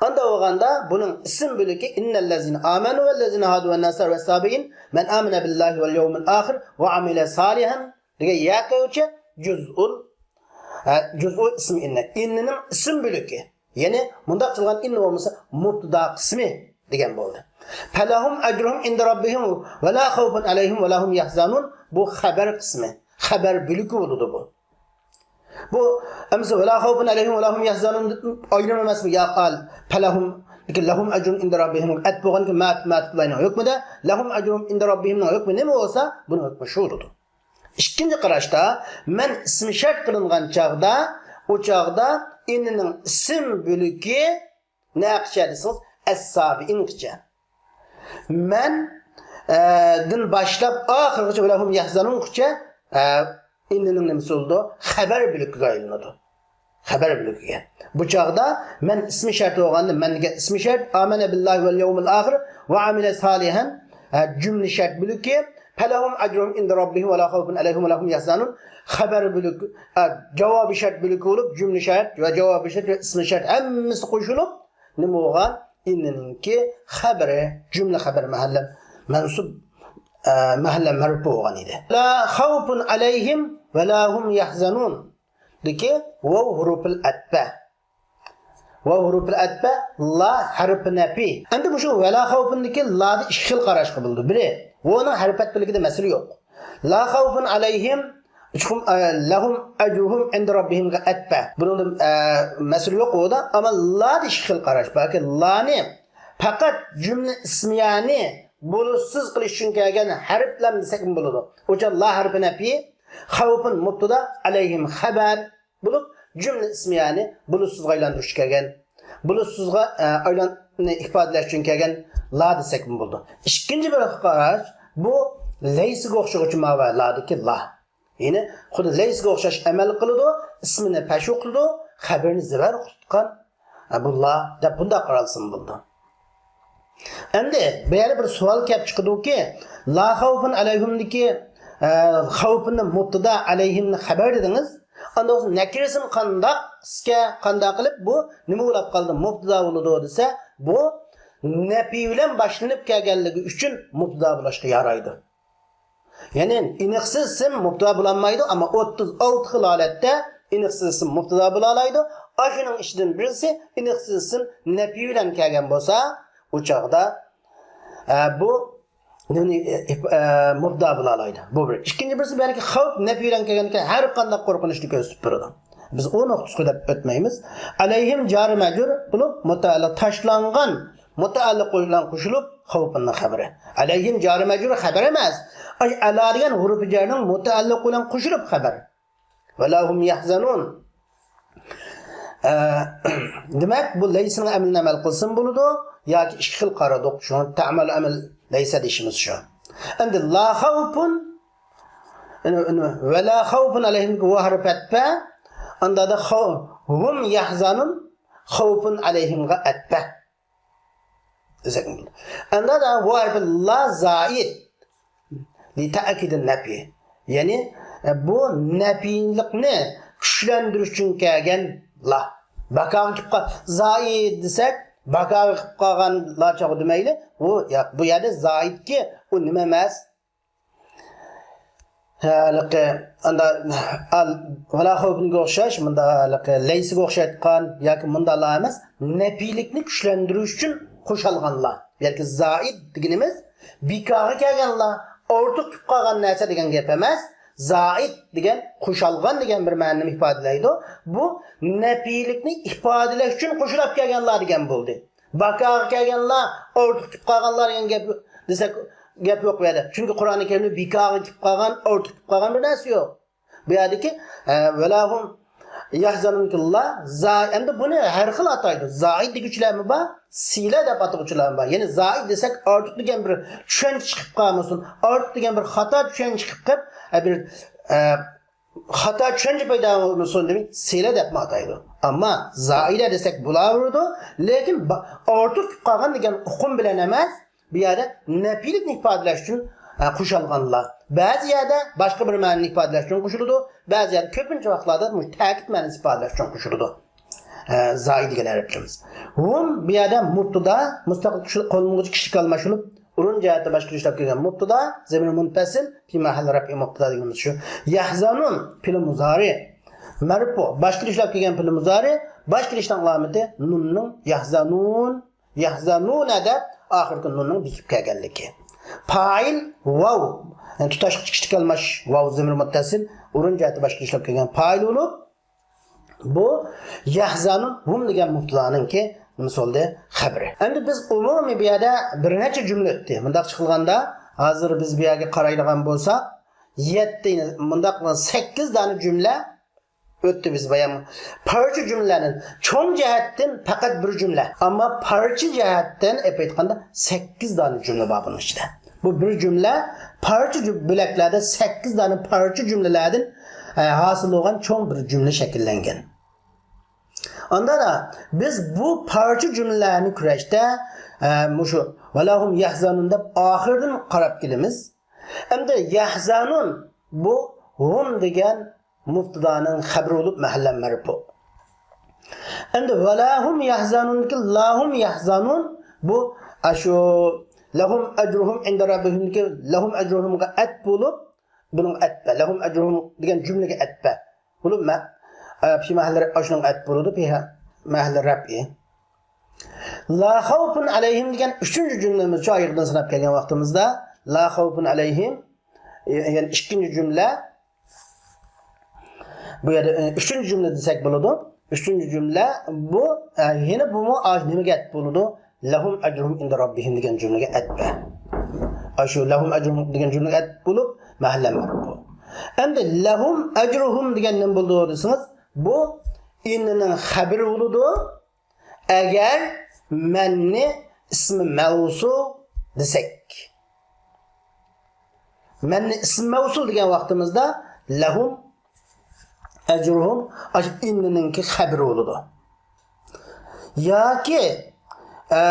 ئاندا بولغاندا بۇنىڭ ئىسىم بۆلىكى ئىننەللەزىنە ئامەنۇ ۋەللەزىنە ھادۇ ۋەننەسارا ۋەسسابىئىن مەن ئامەنە بىللاھى ۋەل يەۋمىل ئاخىر ۋە ئامىلە سالىھەن دېگەن يەرگىچە جۇزئۇل، ھە، جۇزئۇ ئىسمى ئىننە. ئىننىنىڭ ئىسىم بۆلىكى. يەنى مۇنداق قىلغان ئىننە بولمىسا مۇبتىدا قىسمى دېگەن بولدى. فەلەھۇم ئەجرۇھۇم ئىندە رەببىھىم ۋە لا خەۋفۇن ئەلەيھىم ۋە لا ھۇم يەھزەنۇن. بۇ خەبەر قىسمى. خەبەر بۆلىكى بولىدۇ بۇ. بۇ ئەمسە ۋە لا خەۋفۇن ئەلەيھىم ۋە لا ھۇم يەھزەنۇن ئايرىم ئەمەسمۇ؟ يا قال فەلەھۇم، لېكىن لەھۇم ئەجرۇن ئىندە رەببىھىم ئەتىپ بولغاندىكىن مەت، مەت بۇلارنىڭ ھۆكمىدە لەھۇم ئەجرۇھۇم ئىندە رەببىھىمنىڭ ھۆكمى نېمە بولسا، بۇنىڭ ھۆكمى شۇ بولىدۇ. ئىككىنچى قاراشتا، مەن ئىسمى شەرت قىلىنغان چاغدا، ئۇ چاغدا ئىننىنىڭ ئىسىم بۆلىكى نەقىچە دېسىڭىز، ئەسسابىئىنغىچە. مەن، ئە، دىن باشلاپ ئاخىرغىچە ۋەلەھۇم يەھزەنۇنغىچە، ئە، ئىننىنىڭ نېمىسى بولىدۇ؟ خەبەر بۆلىكىگە ئايلىنىدۇ. خەبەر بۆلىكىگە. بۇ چاغدا مەن ئىسمى شەرت بولغاندا، مەن دېگەن ئىسمى شەرت، ئامەنە بىللاھى ۋەل يەۋمىل ئاخىر ۋە ئامىلە سالىھەن، ئە، جۈملە شەرت بۆلىكى، فەلەھۇم ئەجرۇھۇم ئىندە رەببىھىم ۋە لا خەۋفۇن ئەلەيھىم ۋە لا ھۇم يەھزەنۇن. خەبەر بۆلۈك، ئە، جاۋابى شەرت بۆلۈكى بولۇپ، جۈملە شەرت ۋە جاۋابى شەرت ۋە ئىسمى شەرت ھەممىسى قوشۇلۇپ، نېمە بولغان؟ ئىننىنىڭكى خەبىرى، جۈملە خەبەر مەھەللە مەنسۇب، ئە، مەھەللە مەرپۇ بولغان ئىدى. لا خەۋفۇن ئەلەيھىم ۋە لا ھۇم يەھزەنۇن دىكى ۋاۋ ھۇرۇپىل ئەتپە. ۋاۋ ھۇرۇپىل ئەتپە، لا ھەرپى نەپى. ئەمدى مۇشۇ ۋە لا خەۋفۇندىكى لادىن ئىككى خىل قاراشقا بولىدۇ. بىرى، ۋاۋنىڭ ھەرپى ئەتپىلىكىدە مەسىلە يوق. لا خەۋفۇن ئەلەيھىم، چوقۇم، ئە، لەھۇم ئەجرۇھۇم ئىندە رەببىھىمغا ئەتپە. بۇنىڭدا، ئە، مەسىلە يوق ئۇدا. ئەمما لادىن ئىككى خىل قاراش باركى، لانى پەقەت جۈملە ئىسمىيەنى بۇلۇتسىز قىلىش ئۈچۈن كەلگەن ھەرپلەر دېسەكمۇ بولىدۇ. ئۇ چاغ لا ھەرپى نەپى، خەۋفۇن مۇبتىدا، ئەلەيھىم خەبەر بولۇپ، جۈملە ئىسمىيەنى بۇلۇتسىزغا ئايلاندۇرۇش كەلگەن، بۇلۇتسىزغا، ئە، ئايلاننى ئىپادىلەش ئۈچۈن كەلگەن لا دېسەكمۇ بولىدۇ. ئىككىنچى بىر قاراش، بۇ لەيسىگە ئوخشىغۇچە ماۋۇ لادىكى لا. يەنى خۇددى لەيسىگە ئوخشاش ئەمەل قىلىدۇ، ئىسمىنى پەشۇ قىلىدۇ، خەبىرىنى زىبەر تۇتقان، ئە، بۇ لا دەپ بۇنداق قارالسىمۇ بولىدۇ. ئەمدى بۇ يەردە بىر سوئال كەپ چىقىدۇكى، لا خەۋپۇن ئەلەيھىمدىكى، ئە، خەۋپۇننى مۇبتىدا، ئەلەيھىمنى خەبەر دېدىڭىز. ئاندىن نەكىرىسىنى قانداق، قانداق قىلىپ بۇ نېمە بولۇپ قالدى؟ مۇبتىدا بولىدۇ دېسە، بۇ نەپى بىلەن باشلىنىپ كەلگەنلىكى ئۈچۈن مۇبتىدا بولۇشقا يارايدۇ. يەنى ئېنىقسىز ئىسىم مۇبتىدا بولالمايدۇ، ئەمما ئوتتۇز ئالتە خىل ھالەتتە ئېنىقسىز ئىسىم مۇبتىدا بولالايدۇ. ئاشۇنىڭ ئىچىدىن بىرسى ئېنىقسىز ئىسىم نەپى بىلەن كەلگەن بولسا، ئۇ چاغدا، ئە، بۇ نېمىنى، ئە، ئە، مۇبتىدا بولالايدۇ. بۇ بىر. ئىككىنچى بىرسى، بەلكى خەۋپ نەپى بىلەن كەلگەنكەن ھەر قانداق قورقۇنچنى كۆرسىتىپ بېرىدۇ. بىز ئۇ نۇقتىسىغا دەپ ئۆتمەيمىز. ئەلەيھىم جارى مەجرۇر بولۇپ، مۇتەئەللىق تاشلانغان مۇتەئەللىق بىلەن قوشۇلۇپ، خەۋپۇننىڭ خەبىرى. ئەلەيھىم جارى مەجرۇر خەبەر ئەمەس. ئاي، ئەلا دېگەن ھۇرۇپى جەرنىڭ مۇتەئەللىق بىلەن قوشۇلۇپ خەبەر. ۋەلا ھۇم يەھزەنۇن. ئە، دېمەك، بۇ لەيسىنىڭ ئەمىلىنى ئەمەل قىلسىمۇ بولىدۇ، ياكى ئىككى خىل قارىدۇق. شۇڭا تەمەل ئەمەل لەيسە دېيىشىمىز شۇ. ئەمدى لا خەۋپۇن، يەنى، يەنى، ۋەلا خەۋپۇن ئەلەيھىم ۋاۋ ھەرپى ئەتپە، ئاندا دا خەۋ-، ھۇم يەھزەنۇن، خەۋپۇن ئەلەيھىمغا ئەتپە. ئەندا دا ۋاۋ ھەرپى لا زائىد لىتەئكىدىن نەپى. يەنى، ئە، بۇ نەپىيلىقنى كۈچلەندۈرۈش ئۈچۈن كەلگەن لا. باكاغا كېلىپ قال-، زائىد دېسەك، باكاغا كېلىپ قالغان لا چاغ دېمەيلى. ئۇ، ياق، بۇ يەردە زائىدكى ئۇ نېمە ئەمەس؟ ھېلىقى، ئاندا، ئال-، ۋەلا خەۋپۇنغا ئوخشاش، مۇندا ھېلىقى لەيسىگە ئوخشايدىغان ياكى مۇندا لا ئەمەس، نەپىيلىكنى كۈچلەندۈرۈش ئۈچۈن قوشالغان لا. ياكى زائىد دېگىنىمىز بىكارغا كەلگەن لا، ئارتۇق كېلىپ قالغان نەرسە دېگەن گەپ ئەمەس. زائىد دېگەن قوشالغان دېگەن بىر مەنىنى ئىپادىلەيدۇ. بۇ نەپىيلىكنى ئىپادىلەش ئۈچۈن قوشۇلاپ كەلگەن لا دېگەن بولدى. باكاغا كەلگەنلا، ئارتۇق كېلىپ قالغانلار دېگەن گەپ دېسەك، گەپ يوق بۇ يەردە. چۈنكى قۇرئانى كەرىمدە بىكارغا كېلىپ قالغان، ئارتۇق كېلىپ قالغان بىر نەرسە يوق. بۇ يەردىكى، ئە، ۋەلا ھۇم يەھزەنۇنكىلا، زا-، ئەمدى بۇنى ھەر خىل ئاتايدۇ. زائىد دېگۈچىلەرمۇ بار، سىلە دەپ ئاتىغۇچىلارمۇ بار. يەنى زائىد دېسەك، ئارتۇق دېگەن بىر چۈشەنچە چىقىپ قالمىسۇن، ئارتۇق دېگەن بىر خاتا چۈشەنچە چىقىپ قېلىپ، ئە، بىر، ئە، خاتا چۈشەنچە پەيدا بولمىسۇن دېمەي، سىلە دەپمۇ ئاتايدۇ. ئەمما زائىدە دېسەك بولاۋېرىدۇ، لېكىن با-، ئارتۇق كېلىپ قالغان دېگەن ئۇقۇم بىلەن ئەمەس، بۇ يەردە نەپىيلىكنى ئىپادىلەش ئۈچۈن، ئە، قوشۇلغانلار. بەزى يەردە باشقا بىر مەنىنى ئىپادىلەش ئۈچۈن قوشۇلىدۇ. بەزى يەردە، كۆپىنچە ۋاقىتلاردا مۇشۇ تەكىت مەنىسى ئىپادىلەش ئۈچۈن قوشۇلىدۇ. ئە، زاي دېگەن ئەرەبچىمىز. ھۇم بۇ يەردە مۇبتىدا، مۇستەقىل كىشىلىك قوللانغۇچى كىشىلىك ئالماشتۇرۇپ، ئورۇن جەھەتتە باشقىلار ئىشلەپ كەلگەن مۇبتىدا، زەمىر مۇنپەسىل، پى مەھەللى رەپئى مۇبتىدا دېگىنىمىز شۇ. يەھزەنۇن، پېئىل مۇزارى. مەرپۇ، باشقىلار ئىشلەپ كەلگەن پېئىل مۇزارى، باشقىلار ئىشلەڭ ئالامىتى نۇننىڭ يەھزەنۇن، يەھزەنۇنە دەپ ئاخىرقى نۇننىڭ بېكىپ كەلگەنلىكى. پائىل ۋاۋ، يەنى تۇتاشقۇچى كىشىلىك ئالماش ۋاۋ زەمىر مۇتتەسىل، ئورۇن جەھەتتە باشقىلار ئىشلەپ كەلگەن پائىل بولۇپ، بۇ يەھزەنۇن ھۇم دېگەن مۇبتىدانىڭكى نېمىسى بولدى؟ خەبىرى. ئەمدى بىز ئومۇمىي بۇ يەردە بىر نەچچە جۈملە ئۆتتى. مۇنداقچە قىلغاندا، ھازىر بىز بۇ يەرگە قارايدىغان بولساق، يەتتە، مۇنداق قىلغان سەككىز دانە جۈملە ئۆتتى بىز بايان. پارچە جۈملىلەردىن، چوڭ جەھەتتىن پەقەت بىر جۈملە. ئەمما پارچە جەھەتتىن ئېلىپ ئېيتقاندا سەككىز دانە جۈملە بار بۇنىڭ ئىچىدە. بۇ بىر جۈملە پارچە جۈ-، بۆلەكلەردە سەككىز دانە پارچە جۈملىلەردىن، ئە، ھاسىل بولغان چوڭ بىر جۈملە شەكىللەنگەن. ئاندا بىز بۇ پارچە جۈملىلەرنى كۆرۈشتە، ئە، مۇشۇ ۋەلاھۇم يەھزەنۇن دەپ ئاخىرىدىن قاراپ كېلىمىز. ئەمدى يەھزەنۇن بۇ ھۇم دېگەن مۇبتىدانىڭ خەبىرى بولۇپ مەھەللە مەرپۇ. ئەمدى ۋەلاھۇم يەھزەنۇندىكى لاھۇم يەھزەنۇن بۇ ئاشۇ لەھۇم ئەجرۇھۇم ئىندا رەببىھىمدىكى لەھۇم ئەجرۇھۇمغا ئەتپ بولۇپ، بۇنىڭ ئەتپە. لەھۇم ئەجرۇھۇم دېگەن جۈملىگە ئەتپە. بولۇپ مە-، ئە، پى مەھەللى ئاشۇنىڭ ئەتپ بولىدۇ، پى مەھەللى رەپئى. لا خاۋپۇن ئەلەيھىم دېگەن ئۈچىنچى جۈملىمىز شۇ ئايىغىدىن ساناپ كەلگەن ۋاقتىمىزدا، لا خاۋپۇن ئەلەيھىم، يەنى ئىككىنچى جۈملە. بۇ يەردە، ئە، ئۈچىنچى جۈملە دېسەك بولىدۇ. ئۈچىنچى جۈملە بۇ، ئە، يەنە بۇمۇ ئاش نېمىگە ئەتپ بولىدۇ؟ لەھۇم ئەجرۇھۇم ئىندا رەببىھىم دېگەن جۈملىگە ئەتپە. ئاشۇ لەھۇم ئەجرۇھۇم دېگەن جۈملىگە ئەتپ بولۇپ، مەھەللە مەرپۇ. ئەمدى لەھۇم ئەجرۇھۇم دېگەن نېمە بولىدۇ دېسىڭىز، بۇ ئىننىنىڭ خەبىرى بولىدۇ. ئەگەر مەننى ئىسمى مەۋسۇل دېسەك. مەننى ئىسمى مەۋسۇل دېگەن ۋاقتىمىزدا لەھۇم ئەجرۇھۇم ئاشۇ ئىننىنىڭكى خەبىرى بولىدۇ. ياكى، ئە،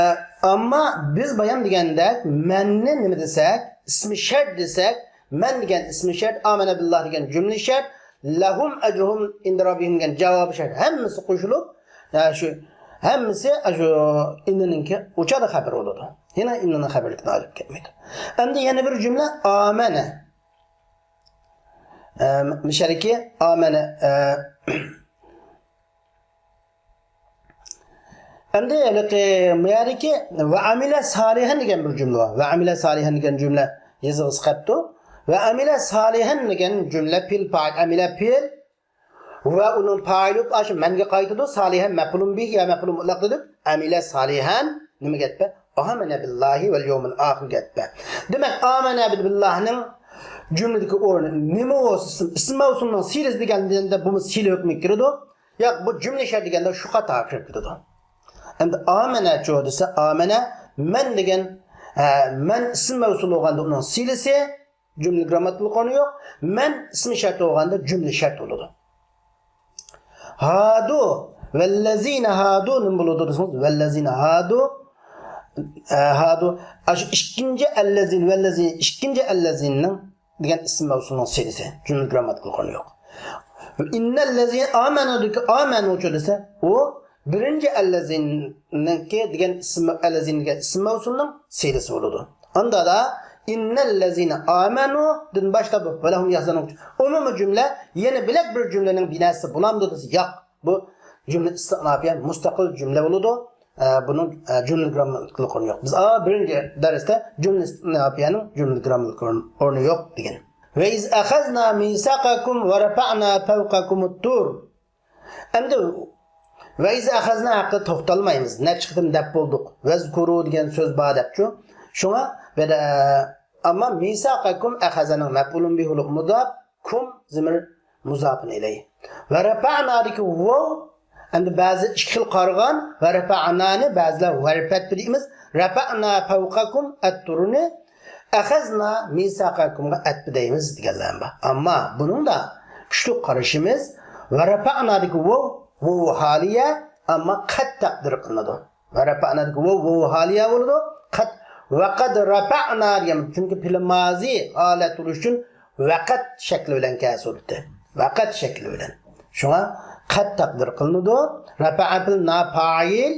ئەمما بىز بايان دېگەندەك مەننى نېمە دېسەك، ئىسمى شەرت دېسەك، مەن دېگەن ئىسمى شەرت، ئامەنە بىللاھ دېگەن جۈملە شەرت، لەھۇم ئەجرۇھۇم ئىندا رەببىھىم دېگەن جاۋابى شەرت، ھەممىسى قوشۇلۇپ، ئە، شۇ ھەممىسى ئاشۇ ئىننىنىڭكى ئۇچادا خەبىرى بولىدۇ. يەنە ئىننىنىڭ خەبىرلىكىنى ئايرىپ كەتمەيدۇ. ئەمدى يەنە بىر جۈملە ئامەنە. ئە، مۇشەرىكى ئامەنە، ئە، ئەمدى ھېلىقى مۇيەرىكى ۋە ئامىلە سالىھەن دېگەن بىر جۈملە بار. ۋە ئامىلە سالىھەن دېگەن جۈملە يېزىغىسى قەپتۇ. ۋە ئامىلە سالىھەن دېگەن جۈملە پېئىل پائىل، ئامىلە پېئىل ۋە ئۇنىڭ پائىلى بولۇپ ئاشۇ مەنگە قايتىدۇ. سالىھەن مەپئۇلۇن بىھ يا مەپئۇلۇن مۇتلەق دېدۇق. ئامىلە سالىھەن نېمىگە ئەتپە؟ ئامەنە بىللاھى ۋەل يەۋمىل ئاخىرگە ئەتپە. دېمەك، ئامەنە بىللاھنىڭ جۈملىدىكى ئورنى نېمە بولسا، ئىسىم، ئىسىم مەۋسۇلنىڭ سىلىسى دېگەندە بۇمۇ سىلە ھۆكمىگە كىرىدۇ. ياق، بۇ جۈملە شەرت دېگەندە شۇ قاتارغا كىرىپ كېتىدۇ. ئەمدى ئامەنەچۇ دېسە، ئامەنە مەن دېگەن، ئە، مەن ئىسىم مەۋسۇل بولغاندا ئۇنىڭ سىلىسى، جۈملە گرامماتىكىلىق ئورنى يوق. مەن ئىسمى شەرت بولغاندا جۈملە شەرت بولىدۇ. ھادۇ ۋەللەزىنە ھادۇ نېمە بولىدۇ دېسىڭىز، ۋەللەزىنە ھادۇ، ئە، ھادۇ، ئاشۇ ئىككىنچى ئەللەزىن، ۋەللەزىن، ئىككىنچى ئەللەزىننىڭ دېگەن ئىسىم مەۋسۇلنىڭ سىلىسى، جۈملە گرامماتىكىلىق ئورنى يوق. ئىننەللەزىنە ئامەنۇدىكى ئامەنۇچۇ دېسە، ئۇ بىرىنچى ئەللەزىننىڭكى دېگەن ئىسىم، ئەللەزىن دېگەن ئىسىم مەۋسۇلنىڭ سىلىسى بولىدۇ. ئاندا دا ئىننەللەزىنە ئامەنۇدىن باشلاپ ۋەلەھۇم يەھزەنۇن ئومۇمىي جۈملە يەنە بىلەك بىر جۈملىنىڭ بىناسى بولامدۇ دېسە، ياق. بۇ جۈملە ئىستىئنافىيە مۇستەقىل جۈملە بولىدۇ. ئە، بۇنىڭ، ئە، جۈملە گرامماتىكىلىق ئورنى يوق. بىز ئا، بىرىنچى دەرستە جۈملە ئىستىئنافىيەنىڭ جۈملە گرامماتىكىلىق ئورنى، ئورنى يوق دېگەن. ۋە ئىز ئەخەزنا مىساقەكۇم ۋە رەپەئنا فەۋقەكۇمۇت تۇر. ئەمدى ۋە ئىز ئەخەزنا ھەققىدە توختالمايمىز. نەچچە قېتىم دەپ بولدۇق. ۋەزكۇرۇ دېگەن سۆز بار دەپچۇ. شۇڭا بىر، ئە، ئەمما مىساقەكۇم ئەخەزەنىڭ مەپئۇلۇن بىھى بولۇپ مۇزاپ، كۇم زىمىر مۇزاپۇن ئىلەيھ. ۋە رەپەئنادىكى ۋاۋ، ئەمدى بەزى ئىككى خىل قارىغان، ۋە رەپەئنانى بەزىلەر ۋەرپەتپە دەيمىز، رەپەئنا فەۋقەكۇم ئەتتۇرنى ئەخەزنا مىساقەكۇمغا ئەتپە دەيمىز دېگەنلەر بار. ئەمما بۇنىڭدا كۈچلۈك قارىشىمىز، ۋە رەپەئنادىكى ۋاۋ، ۋاۋ ھالىيە، ئەمما قەد تەقدىر قىلىنىدۇ. ۋە رەپەئنادىكى ۋاۋ، ۋاۋ ھالىيە بولىدۇ. قەد، ۋەقەد رەپەئنا دېگەن، چۈنكى پېئىل مازى ھالەت بولۇش ئۈچۈن ۋەقەد شەكلى بىلەن كەلسە بولىدۇ. ۋەقەد شەكلى بىلەن. شۇڭا قەد تەقدىر قىلىنىدۇ. رەپەئە پېئىل نا پائىل.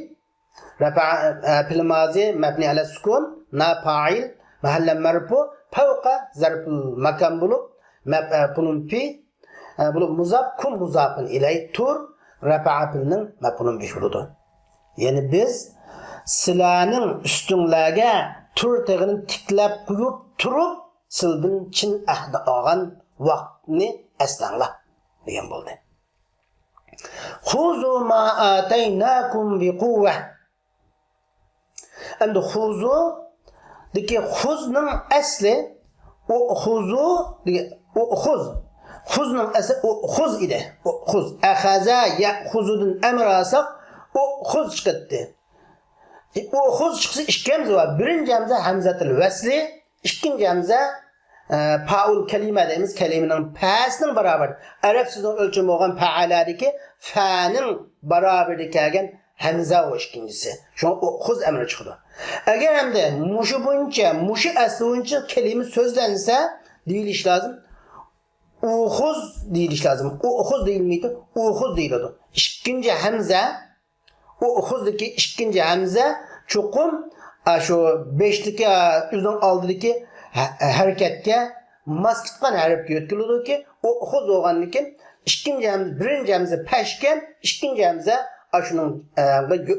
رەپەئە، ئە، پېئىل مازى مەبنى ئەلە سۇكۇن، نا پائىل، مەھەللە مەرپۇ، پەۋقە زەرپۇل ماكان بولۇپ، مەپ-، ئە، پۇلۇن پى، ئە، بولۇپ مۇزاپ، كۇم مۇزاپۇن ئىلەي، تۇر، رەپەئە پېئىلنىڭ مەپئۇلۇن بىھى بولىدۇ. يەنى بىز سىلەرنىڭ ئۈستۈڭلارگە تۇر تېغىنى تىكلەپ قويۇپ تۇرۇپ، سىلىدىن چىن ئەھدى ئالغان ۋاقىتنى ئەسلەڭلار دېگەن بولدى. خۇزۇ ما ئاتەيناكۇم بىقۇۋۋە. ئەمدى خۇزۇدىكى خۇزنىڭ ئەسلى ئۇخۇزۇ دېگەن، ئۇخۇز. خۇزنىڭ ئەسلى ئۇخۇز ئىدى. ئۇخۇز. ئەخەزە يەخۇزۇدىن ئەمىر ئالساق، ئۇخۇز چىقاتتى. ئۇخۇز چىقسا ئىككى ھەمزە بار. بىرىنچى ھەمزە ھەمزەتىل ۋەسلى، ئىككىنچى ھەمزە، ئە، پائۇل كەلىمە دەيمىز، كەلىمىنىڭ پەسىنىڭ بارابىرى. ئەرەب سۆزىنىڭ ئۆلچىمى بولغان پەئەلەدىكى فەنىڭ بارابىرىدە كەلگەن ھەمزە ئۇ ئىككىنچىسى. شۇڭا ئۇخۇز ئەمرى چىقىدۇ. ئەگەر ئەمدى مۇشۇ بويىچە، مۇشۇ ئەسلى بويىچە كەلىمە سۆزلەنسە، دېيىلىش لازىم. ئۇخۇز دېيىلىش لازىم. ئۇخۇز دېيىلمەيدۇ، ئۇخۇز دېيىلىدۇ. ئىككىنچى ھەمزە، ئۇخۇزدىكى ئىككىنچى ھەمزە چوقۇم، ئاشۇ بېشىدىكى، ئۆزىنىڭ ئالدىدىكى ھە-، ھەرىكەتكە ماس كېتىدىغان ھەرپكە يۆتكىلىدۇكى، ئۇخۇز بولغاندىن كېيىن ئىككىنچى ھەمزە، بىرىنچى ھەمزە پەشكەن، ئىككىنچى ھەمزە ئاشۇنىڭ، ئە،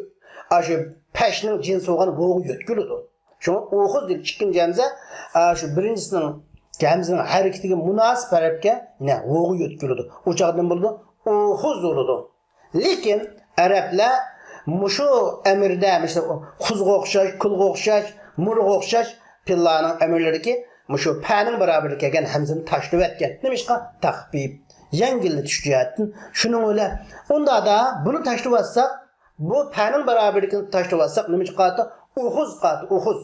ئاشۇ پەشنىڭ جىنسى بولغان ۋوغا يۆتكىلىدۇ. شۇڭا ئۇخۇز دېيىلىپ ئىككىنچى ھەمزە، ئە، شۇ بىرىنچىسىنىڭ ھەمزىنىڭ ھەرىكىتىگە مۇناسىپ ھەرپكە يەنە ۋوغا يۆتكىلىدۇ. ئۇ چاغدىن بولىدۇ، ئۇخۇز بولىدۇ. لېكىن ئەرەبلەر مۇشۇ ئەمىردە، مەسىلەن، خۇزغا ئوخشاش، كۇلغا ئوخشاش، مۇرغا ئوخشاش پېئىللارنىڭ ئەمىرلىرىدىكى مۇشۇ پەنىڭ بارابىرىگە كەلگەن ھەمزىنى تاشلىۋەتكەن. نېمىشقا؟ تەخپىپ، يەڭگىللىتىش جەھەتتىن. شۇنىڭ بىلەن ئۇنداقتا بۇنى تاشلىۋەتسەك، بۇ پەنىڭ بارابىرىدىكىنى تاشلىۋەتسەك، نېمىشقا قالدى؟ ئۇخۇز قالدى، ئۇخۇز.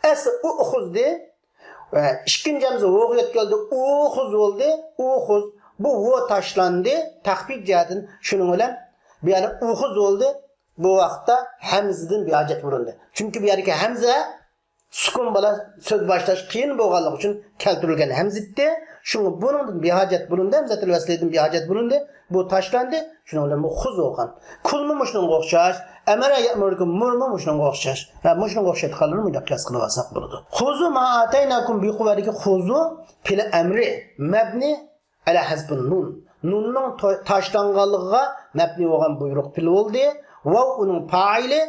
ئەسلى ئۇخۇزدى. ئىككىنچى ھەمزە ۋوغا يۆتكەلدى، ئۇخۇز بولدى، ئۇخۇز. بۇ ۋو تاشلاندى، تەخپىپ جەھەتتىن. شۇنىڭ بىلەن بۇ يەردە ئۇخۇز بولدى. بۇ ۋاقىتتا ھەمزىدىن بىھاجەت بولۇندى. چۈنكى بۇ يەردىكى ھەمزە سۈكۈن بىلەن سۆز باشلاش قىيىن بولغانلىقى ئۈچۈن كەلتۈرۈلگەن ھەمزە ئىدى. شۇڭا بۇنىڭدىن بىھاجەت بولۇندى، ھەمزەتىل ۋەسلىدىن بىھاجەت بولۇندى. بۇ تاشلاندى، شۇنىڭ بىلەن بۇ خۇز بولغان. كۇلمۇ مۇشۇنىڭغا ئوخشاش، ئەمەرە يەئمۇرۇكۇم مۇرمۇ مۇشۇنىڭغا ئوخشاش. ھە، مۇشۇنىڭغا ئوخشايدىغانلىرىنى مۇنداق قىياس قىلىۋالساق بولىدۇ. خۇزۇ ما ئاتەيناكۇم بىقۇۋۋەدىكى خۇزۇ پېئىل ئەمرى مەبنى ئەلە ھەزپۇن نۇن. نۇننىڭ تو-، تاشلانغانلىقىغا مەبنى بولغان بۇيرۇق پېئىل بولدى. ۋاۋ ئۇنىڭ پائىلى.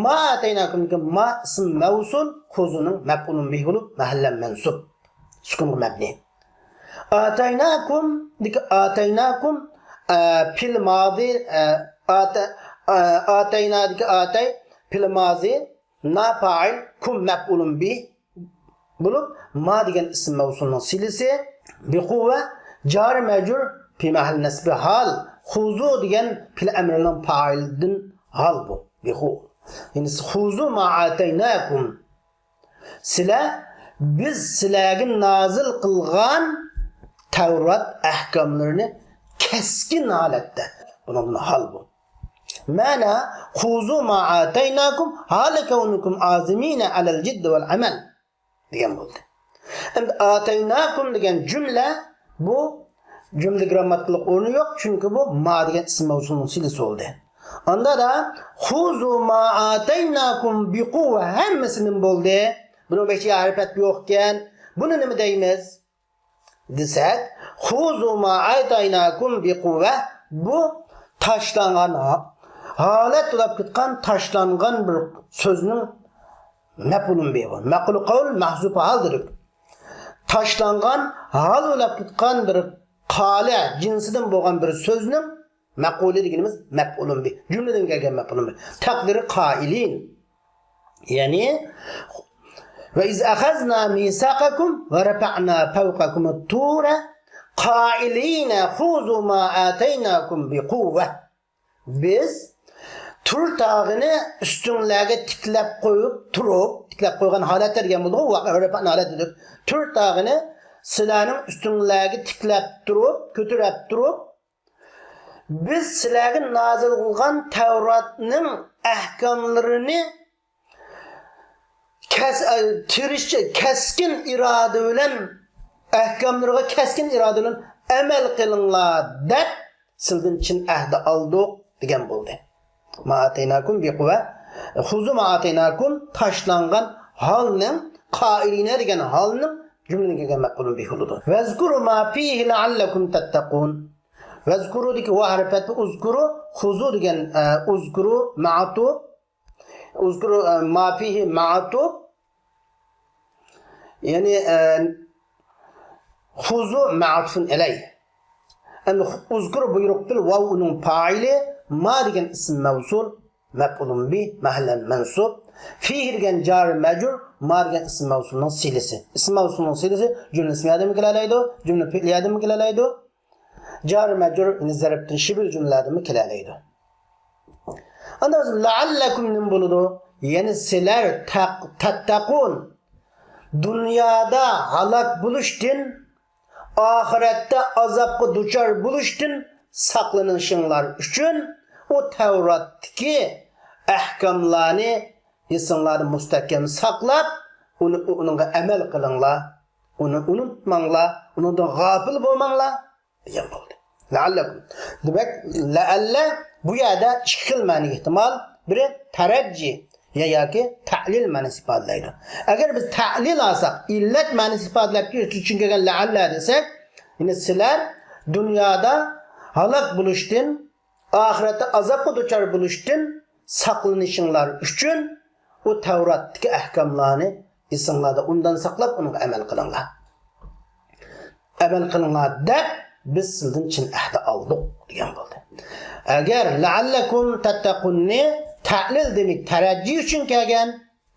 ما ئاتەيناكۇمدىكى ما ئىسىم مەۋسۇل، خۇزۇنىڭ مەپئۇلۇن بىھى بولۇپ، مەھەللەن مەنسۇب. سۈكۈنغا مەبنى. ئاتەيناكۇمدىكى ئاتەيناكۇم، ئە، پېئىل مازى، ئە، ئاتە-، ئە، ئاتەينادىكى ئاتەي پېئىل مازى، نا پائىل، كۇم مەپئۇلۇن بىھ بولۇپ، ما دېگەن ئىسىم مەۋسۇلنىڭ سىلىسى، بىقۇۋۋە، جارى مەجرۇر، پى مەھەل نەسبى ھال، خۇزۇ دېگەن پېئىل ئەمرىنىڭ پائىلىدىن ھال بۇ، بىقۇۋۋە. يەنى خۇزۇ ما ئاتەيناكۇم. سىلەر، بىز سىلەرگە نازىل قىلغان تەۋرات ئەھكاملىرىنى كەسكىن ھالەتتە. بۇنىڭدىن ھال بۇ. مەنا، خۇزۇ ما ئاتەيناكۇم ھالە كەۋنىكۇم ئازىمىنە ئەلەل جىددى ۋەل ئەمەل دېگەن بولدى. ئەمدى ئاتەيناكۇم دېگەن جۈملە بۇ جۈملە گىرامماتىكىلىق ئورنى يوق، چۈنكى بۇ ما دېگەن ئىسىم مەۋسۇلنىڭ سىلىسى بولدى. ئاندا دا خۇزۇ ما ئاتەيناكۇم بىقۇۋۋە ھەممىسى نېمە بولدى؟ بۇنىڭ بېشىدا ھەرپەت يوقكەن. بۇنى نېمە دەيمىز؟ دېسەك، خۇزۇ ما ئاتەيناكۇم بىقۇۋۋە، بۇ تاشلانغان ھا-، ھالەت بولاپ كەتكەن تاشلانغان بىر سۆزنىڭ مەپئۇلۇن بىھى بۇ. مەپئۇلى قەۋل مەھزۇپى ھال دېدۇق. تاشلانغان ھال بولاپ كەتكەن بىر قالە جىنسىدىن بولغان بىر سۆزنىڭ مەپئۇلى دېگىنىمىز مەپئۇلۇن بىھ. جۈملىدىن كەلگەن مەپئۇلۇن بىھ. تەقدىرى قائىلىن. يەنى، ۋە ئىز ئەخەزنا مىساقەكۇم ۋە رەپەئنا فەۋقەكۇمۇت تۇرە قائىلىنە خۇزۇ ما ئاتەيناكۇم بىقۇۋۋە. بىز تۇر تاغىنى ئۈستۈڭلارگە تىكلەپ قويۇپ تۇرۇپ، تىكلەپ قويغان ھالەتتە دېگەن بولدىغۇ، ۋە رەپەئنا ھالەت دېدۇق. تۇر تاغىنى سىلەرنىڭ ئۈستۈڭلارگە تىكلەپ تۇرۇپ، كۆتۈرۈپ تۇرۇپ، بىز سىلەرگە نازىل قىلغان تەۋراتنىڭ ئەھكاملىرىنى كەس-، ئە، تىرىشچە، كەسكىن ئىرادە بىلەن، ئەھكاملىرىغا كەسكىن ئىرادە بىلەن ئەمەل قىلىڭلار دەپ سىلدىن چىن ئەھدى ئالدۇق دېگەن بولدى. ما ئاتەيناكۇم بىقۇۋۋە، خۇزۇ ما ئاتەيناكۇم تاشلانغان ھالنىڭ، قائىلىنە دېگەن ھالنىڭ جۈملىدىن كەلگەن مەپئۇلۇن بىھى بولىدۇ. ۋەزكۇرۇ ما فىھى لەئەللەكۇم تەتتەقۇن. ۋەزكۇرۇدىكى ۋاۋ ھەرپى ئۇزكۇرۇ، خۇزۇ دېگەن، ئە، ئۇزكۇرۇ مەئتۇپ، ئۇزكۇرۇ، ئە، ما فىھى مەئتۇپ. يەنى، ئە، خۇزۇ مەئتۇفۇن ئەلەي. ئەمدى ئۇزكۇرۇ بۇيرۇق بىل ۋاۋ ئۇنىڭ پائىلى، ما دېگەن ئىسىم مەۋسۇل، مەپئۇلۇن بى، مەھەللەن مەنسۇب. فىھى دېگەن جار مەجرۇر، ما دېگەن ئىسىم مەۋسۇلنىڭ سىلىسى. ئىسىم مەۋسۇلنىڭ سىلىسى جۈملە ئىسمىيەدىنمۇ كېلەلەيدۇ، جۈملە پېئلىيەدىنمۇ كېلەلەيدۇ. جار مەجرۇر، يەنى زەرپتىن شىبىل جۈملىلەردىنمۇ كېلەلەيدۇ. ئاندىن لەئەللەكۇم نېمە بولىدۇ؟ يەنى سىلەر تەق-، تەتتەقۇن، دۇنيادا ھالاك بولۇشتىن، ئاخىرەتتە ئازابقا دۇچار بولۇشتىن ساقلىنىشىڭلار ئۈچۈن ئۇ تەۋراتتىكى ئەھكاملارنى ئېسىڭلاردا مۇستەھكەم ساقلاپ، ئۇنى، ئۇنىڭغا ئەمەل قىلىڭلار، ئۇنى ئۇنتۇماڭلار، ئۇنىڭدىن غاپىل بولماڭلار دېگەن بولدى. لەئەللەكۇم. دېمەك، لەئەللە بۇ يەردە ئىككى خىل مەنىگە ئېھتىمال. بىرى تەرەججى يا ياكى تەلىل مەنىسى ئىپادىلەيدۇ. ئەگەر بىز تەلىل ئالساق، ئىللەت مەنىسى ئىپادىلەپ كېلىش ئۈچۈن كەلگەن لەئەللە دېسەك، يەنى سىلەر دۇنيادا ھالاك بولۇشتىن، ئاخىرەتتە ئازابقا دۇچار بولۇشتىن ساقلىنىشىڭلار ئۈچۈن ئۇ تەۋراتتىكى ئەھكاملارنى ئېسىڭلاردا ئۇندان ساقلاپ، ئۇنىڭغا ئەمەل قىلىڭلار. ئەمەل قىلىڭلار دەپ بىز سىلدىن چىن ئەھدى ئالدۇق دېگەن بولدى. ئەگەر لەئەللەكۇم تەتتەقۇننى تەلىل دېمەك تەرەججى ئۈچۈن كەلگەن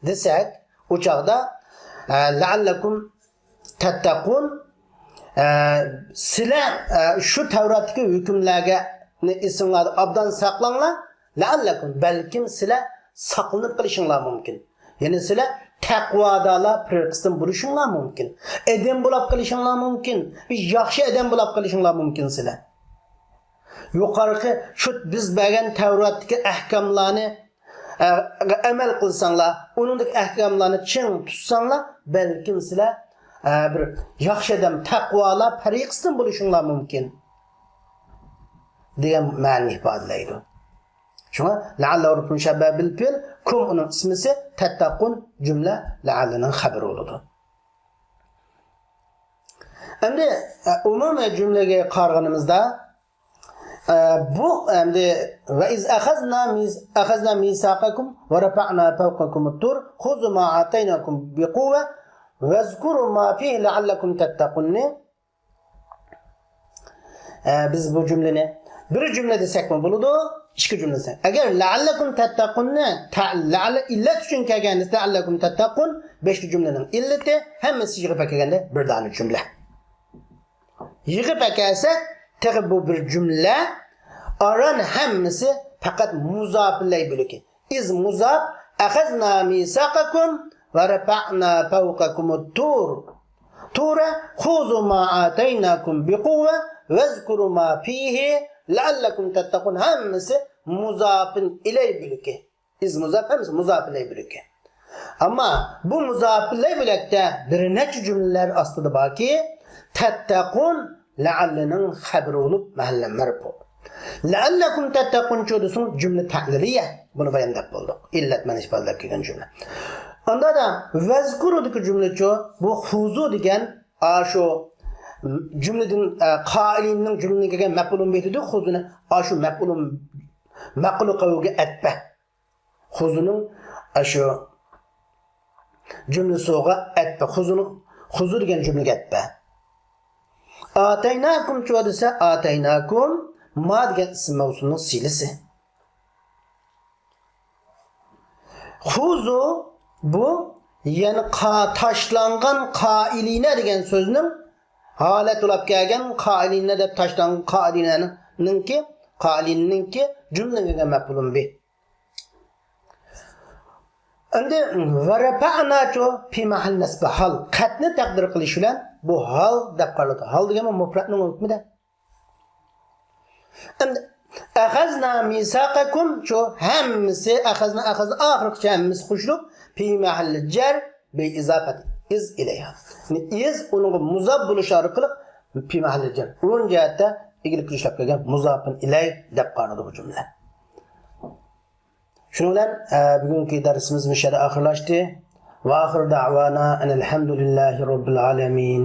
دېسەك، ئۇ چاغدا، ئە، لەئەللەكۇم تەتتەقۇن، ئە، سىلەر، ئە، شۇ تەۋراتتىكى ھۆكۈملەرگە ئېسىڭلاردا ئابدان ساقلاڭلار. لەئەللەكۇم، بەلكىم سىلەر ساقلىنىپ قېلىشىڭلار مۇمكىن. يەنى سىلەر تەقۋادارلار پىرقىسىدىن بولۇشۇڭلار مۇمكىن. ئادەم بولاپ قېلىشىڭلار مۇمكىن. بىر ياخشى ئادەم بولاپ قېلىشىڭلار مۇمكىن سىلەر. يۇقىرىقى شۇ بىز بەرگەن تەۋراتتىكى ئەھكاملارنى، ئە، ئەمەل قىلساڭلار، ئۇنىڭدىكى ئەھكاملارنى چىڭ تۇتساڭلار، بەلكىم سىلەر، ئە، بىر ياخشى ئادەم، تەقۋالار پەرىقىسىدىن بولۇشۇڭلار مۇمكىن دېگەن مەنىنى ئىپادىلەيدۇ. شۇڭا لەئەللە ھۇرۇف مۇشەببە بىل پېئىل، كۇم ئۇنىڭ ئىسمىسى، تەتتەقۇن جۈملە لەئەللىنىڭ خەبىرى بولىدۇ. ئەمدى، ئە، ئومۇمىي جۈملىگە قارىغىنىمىزدا، ئە، بۇ ئەمدى، ۋە ئىز ئەخەزنا مىس-، ئەخەزنا مىساقەكۇم ۋە رەپەئنا فەۋقەكۇمۇت تۇر، خۇزۇ ما ئاتەيناكۇم بىقۇۋۋە ۋەزكۇرۇ ما فىھى لەئەللەكۇم تەتتەقۇننى، ئە، بىز بۇ جۈملىنى بىر جۈملە دېسەكمۇ بولىدۇ، ئىككى جۈملە دېسەك. ئەگەر لەئەللەكۇم تەتتەقۇننى تە-، لەئەللە ئىللەت ئۈچۈن كەلگەن دېسە، لەئەللەكۇم تەتتەقۇن بەشلا جۈملىنىڭ ئىللىتى، ھەممىسى يىغىپ ئەكەلگەندە بىر دانە جۈملە. يىغىپ ئەكەلسەك، تېخى بۇ بىر جۈملە، ئاران ھەممىسى پەقەت مۇزاپىلەي بۆلىكى. ئىز مۇزاپ، ئەخەزنا مىساقەكۇم ۋە رەپەئنا فەۋقەكۇمۇت تۇر. تۇرە، خۇزۇ ما ئاتەيناكۇم بىقۇۋۋە ۋەزكۇرۇ ما فىھى لەئەللەكۇم تەتتەقۇن. ھەممىسى مۇزاپىن ئىلەي بۆلىكى. ئىز مۇزاپ ھەممىسى مۇزاپىلەي بۆلىكى. ئەمما بۇ مۇزاپىلەي بۆلەكتە بىر نەچچە جۈملىلەر ئاستىدا باركى، تەتتەقۇن لەئەللىنىڭ خەبىرى بولۇپ، مەھەللە مەرپۇ. لەئەللەكۇم تەتتەقۇنچۇ دېسىڭ، جۈملە تەلىلىيە. بۇنى بايان دەپ بولدۇق. ئىللەت مەنىسى ئىپادىلەپ كەلگەن جۈملە. ئاندا دا ۋەزكۇرۇدىكى جۈملىچۇ، بۇ خۇزۇ دېگەن، ئاشۇ جۈملىدىن، ئە، قائىلىنىڭ جۈملىدىن كەلگەن مەپئۇلۇن بىھىدۇر خۇزۇنى، ئاشۇ مەپئۇلۇن، مەپئۇلى قەۋىگە ئەتپە. خۇزۇنىڭ ئاشۇ جۈملىسىغا ئەتپە. خۇزۇنىڭ، خۇزۇ دېگەن جۈملىگە ئەتپە. ئاتەيناكۇمچۇ دېسە، ئاتەيناكۇم ما دېگەن ئىسىم مەۋسۇلنىڭ سىلىسى. خۇزۇ بۇ، يەنى قا-، تاشلانغان قائىلىنە دېگەن سۆزنىڭ ھالەت بولاپ كەلگەن قائىلىنە دەپ تاشلانغان قائىلىنەنىڭكى، قائىلىنىڭكى جۈملىگە كەلگەن مەپئۇلۇن بىھ. ئەمدى ۋەرەپەئناچۇ پى مەھەل نەسبى ھال. قەتنى تەقدىر قىلىش بىلەن بۇ ھال دەپ قارىلىدۇ. ھال دېگەنمۇ مۇپرەتنىڭ ھۆكمىدە. ئەمدى ئەخەزنا مىساقەكۇم شۇ ھەممىسى، ئەخەزنا، ئەخەزنا ئاخىرقىچە ھەممىسى قوشۇلۇپ، في محل جر بإضافة إذ إليها. يەنى ئىز ئۇنىڭغا مۇزاپ بولۇش ئارقىلىق في محل جر ئورۇن جەھەتتە ئىگىلىك كۈچلەپ كەلگەن مۇزاپۇن ئىلەي دەپ قارىلىدۇ بۇ جۈملە. شۇنىڭ بىلەن، ئە، بۈگۈنكى دەرسىمىز مۇشۇ يەردە ئاخىرلاشتى. وآخر دعوانا أن الحمد لله رب العالمين.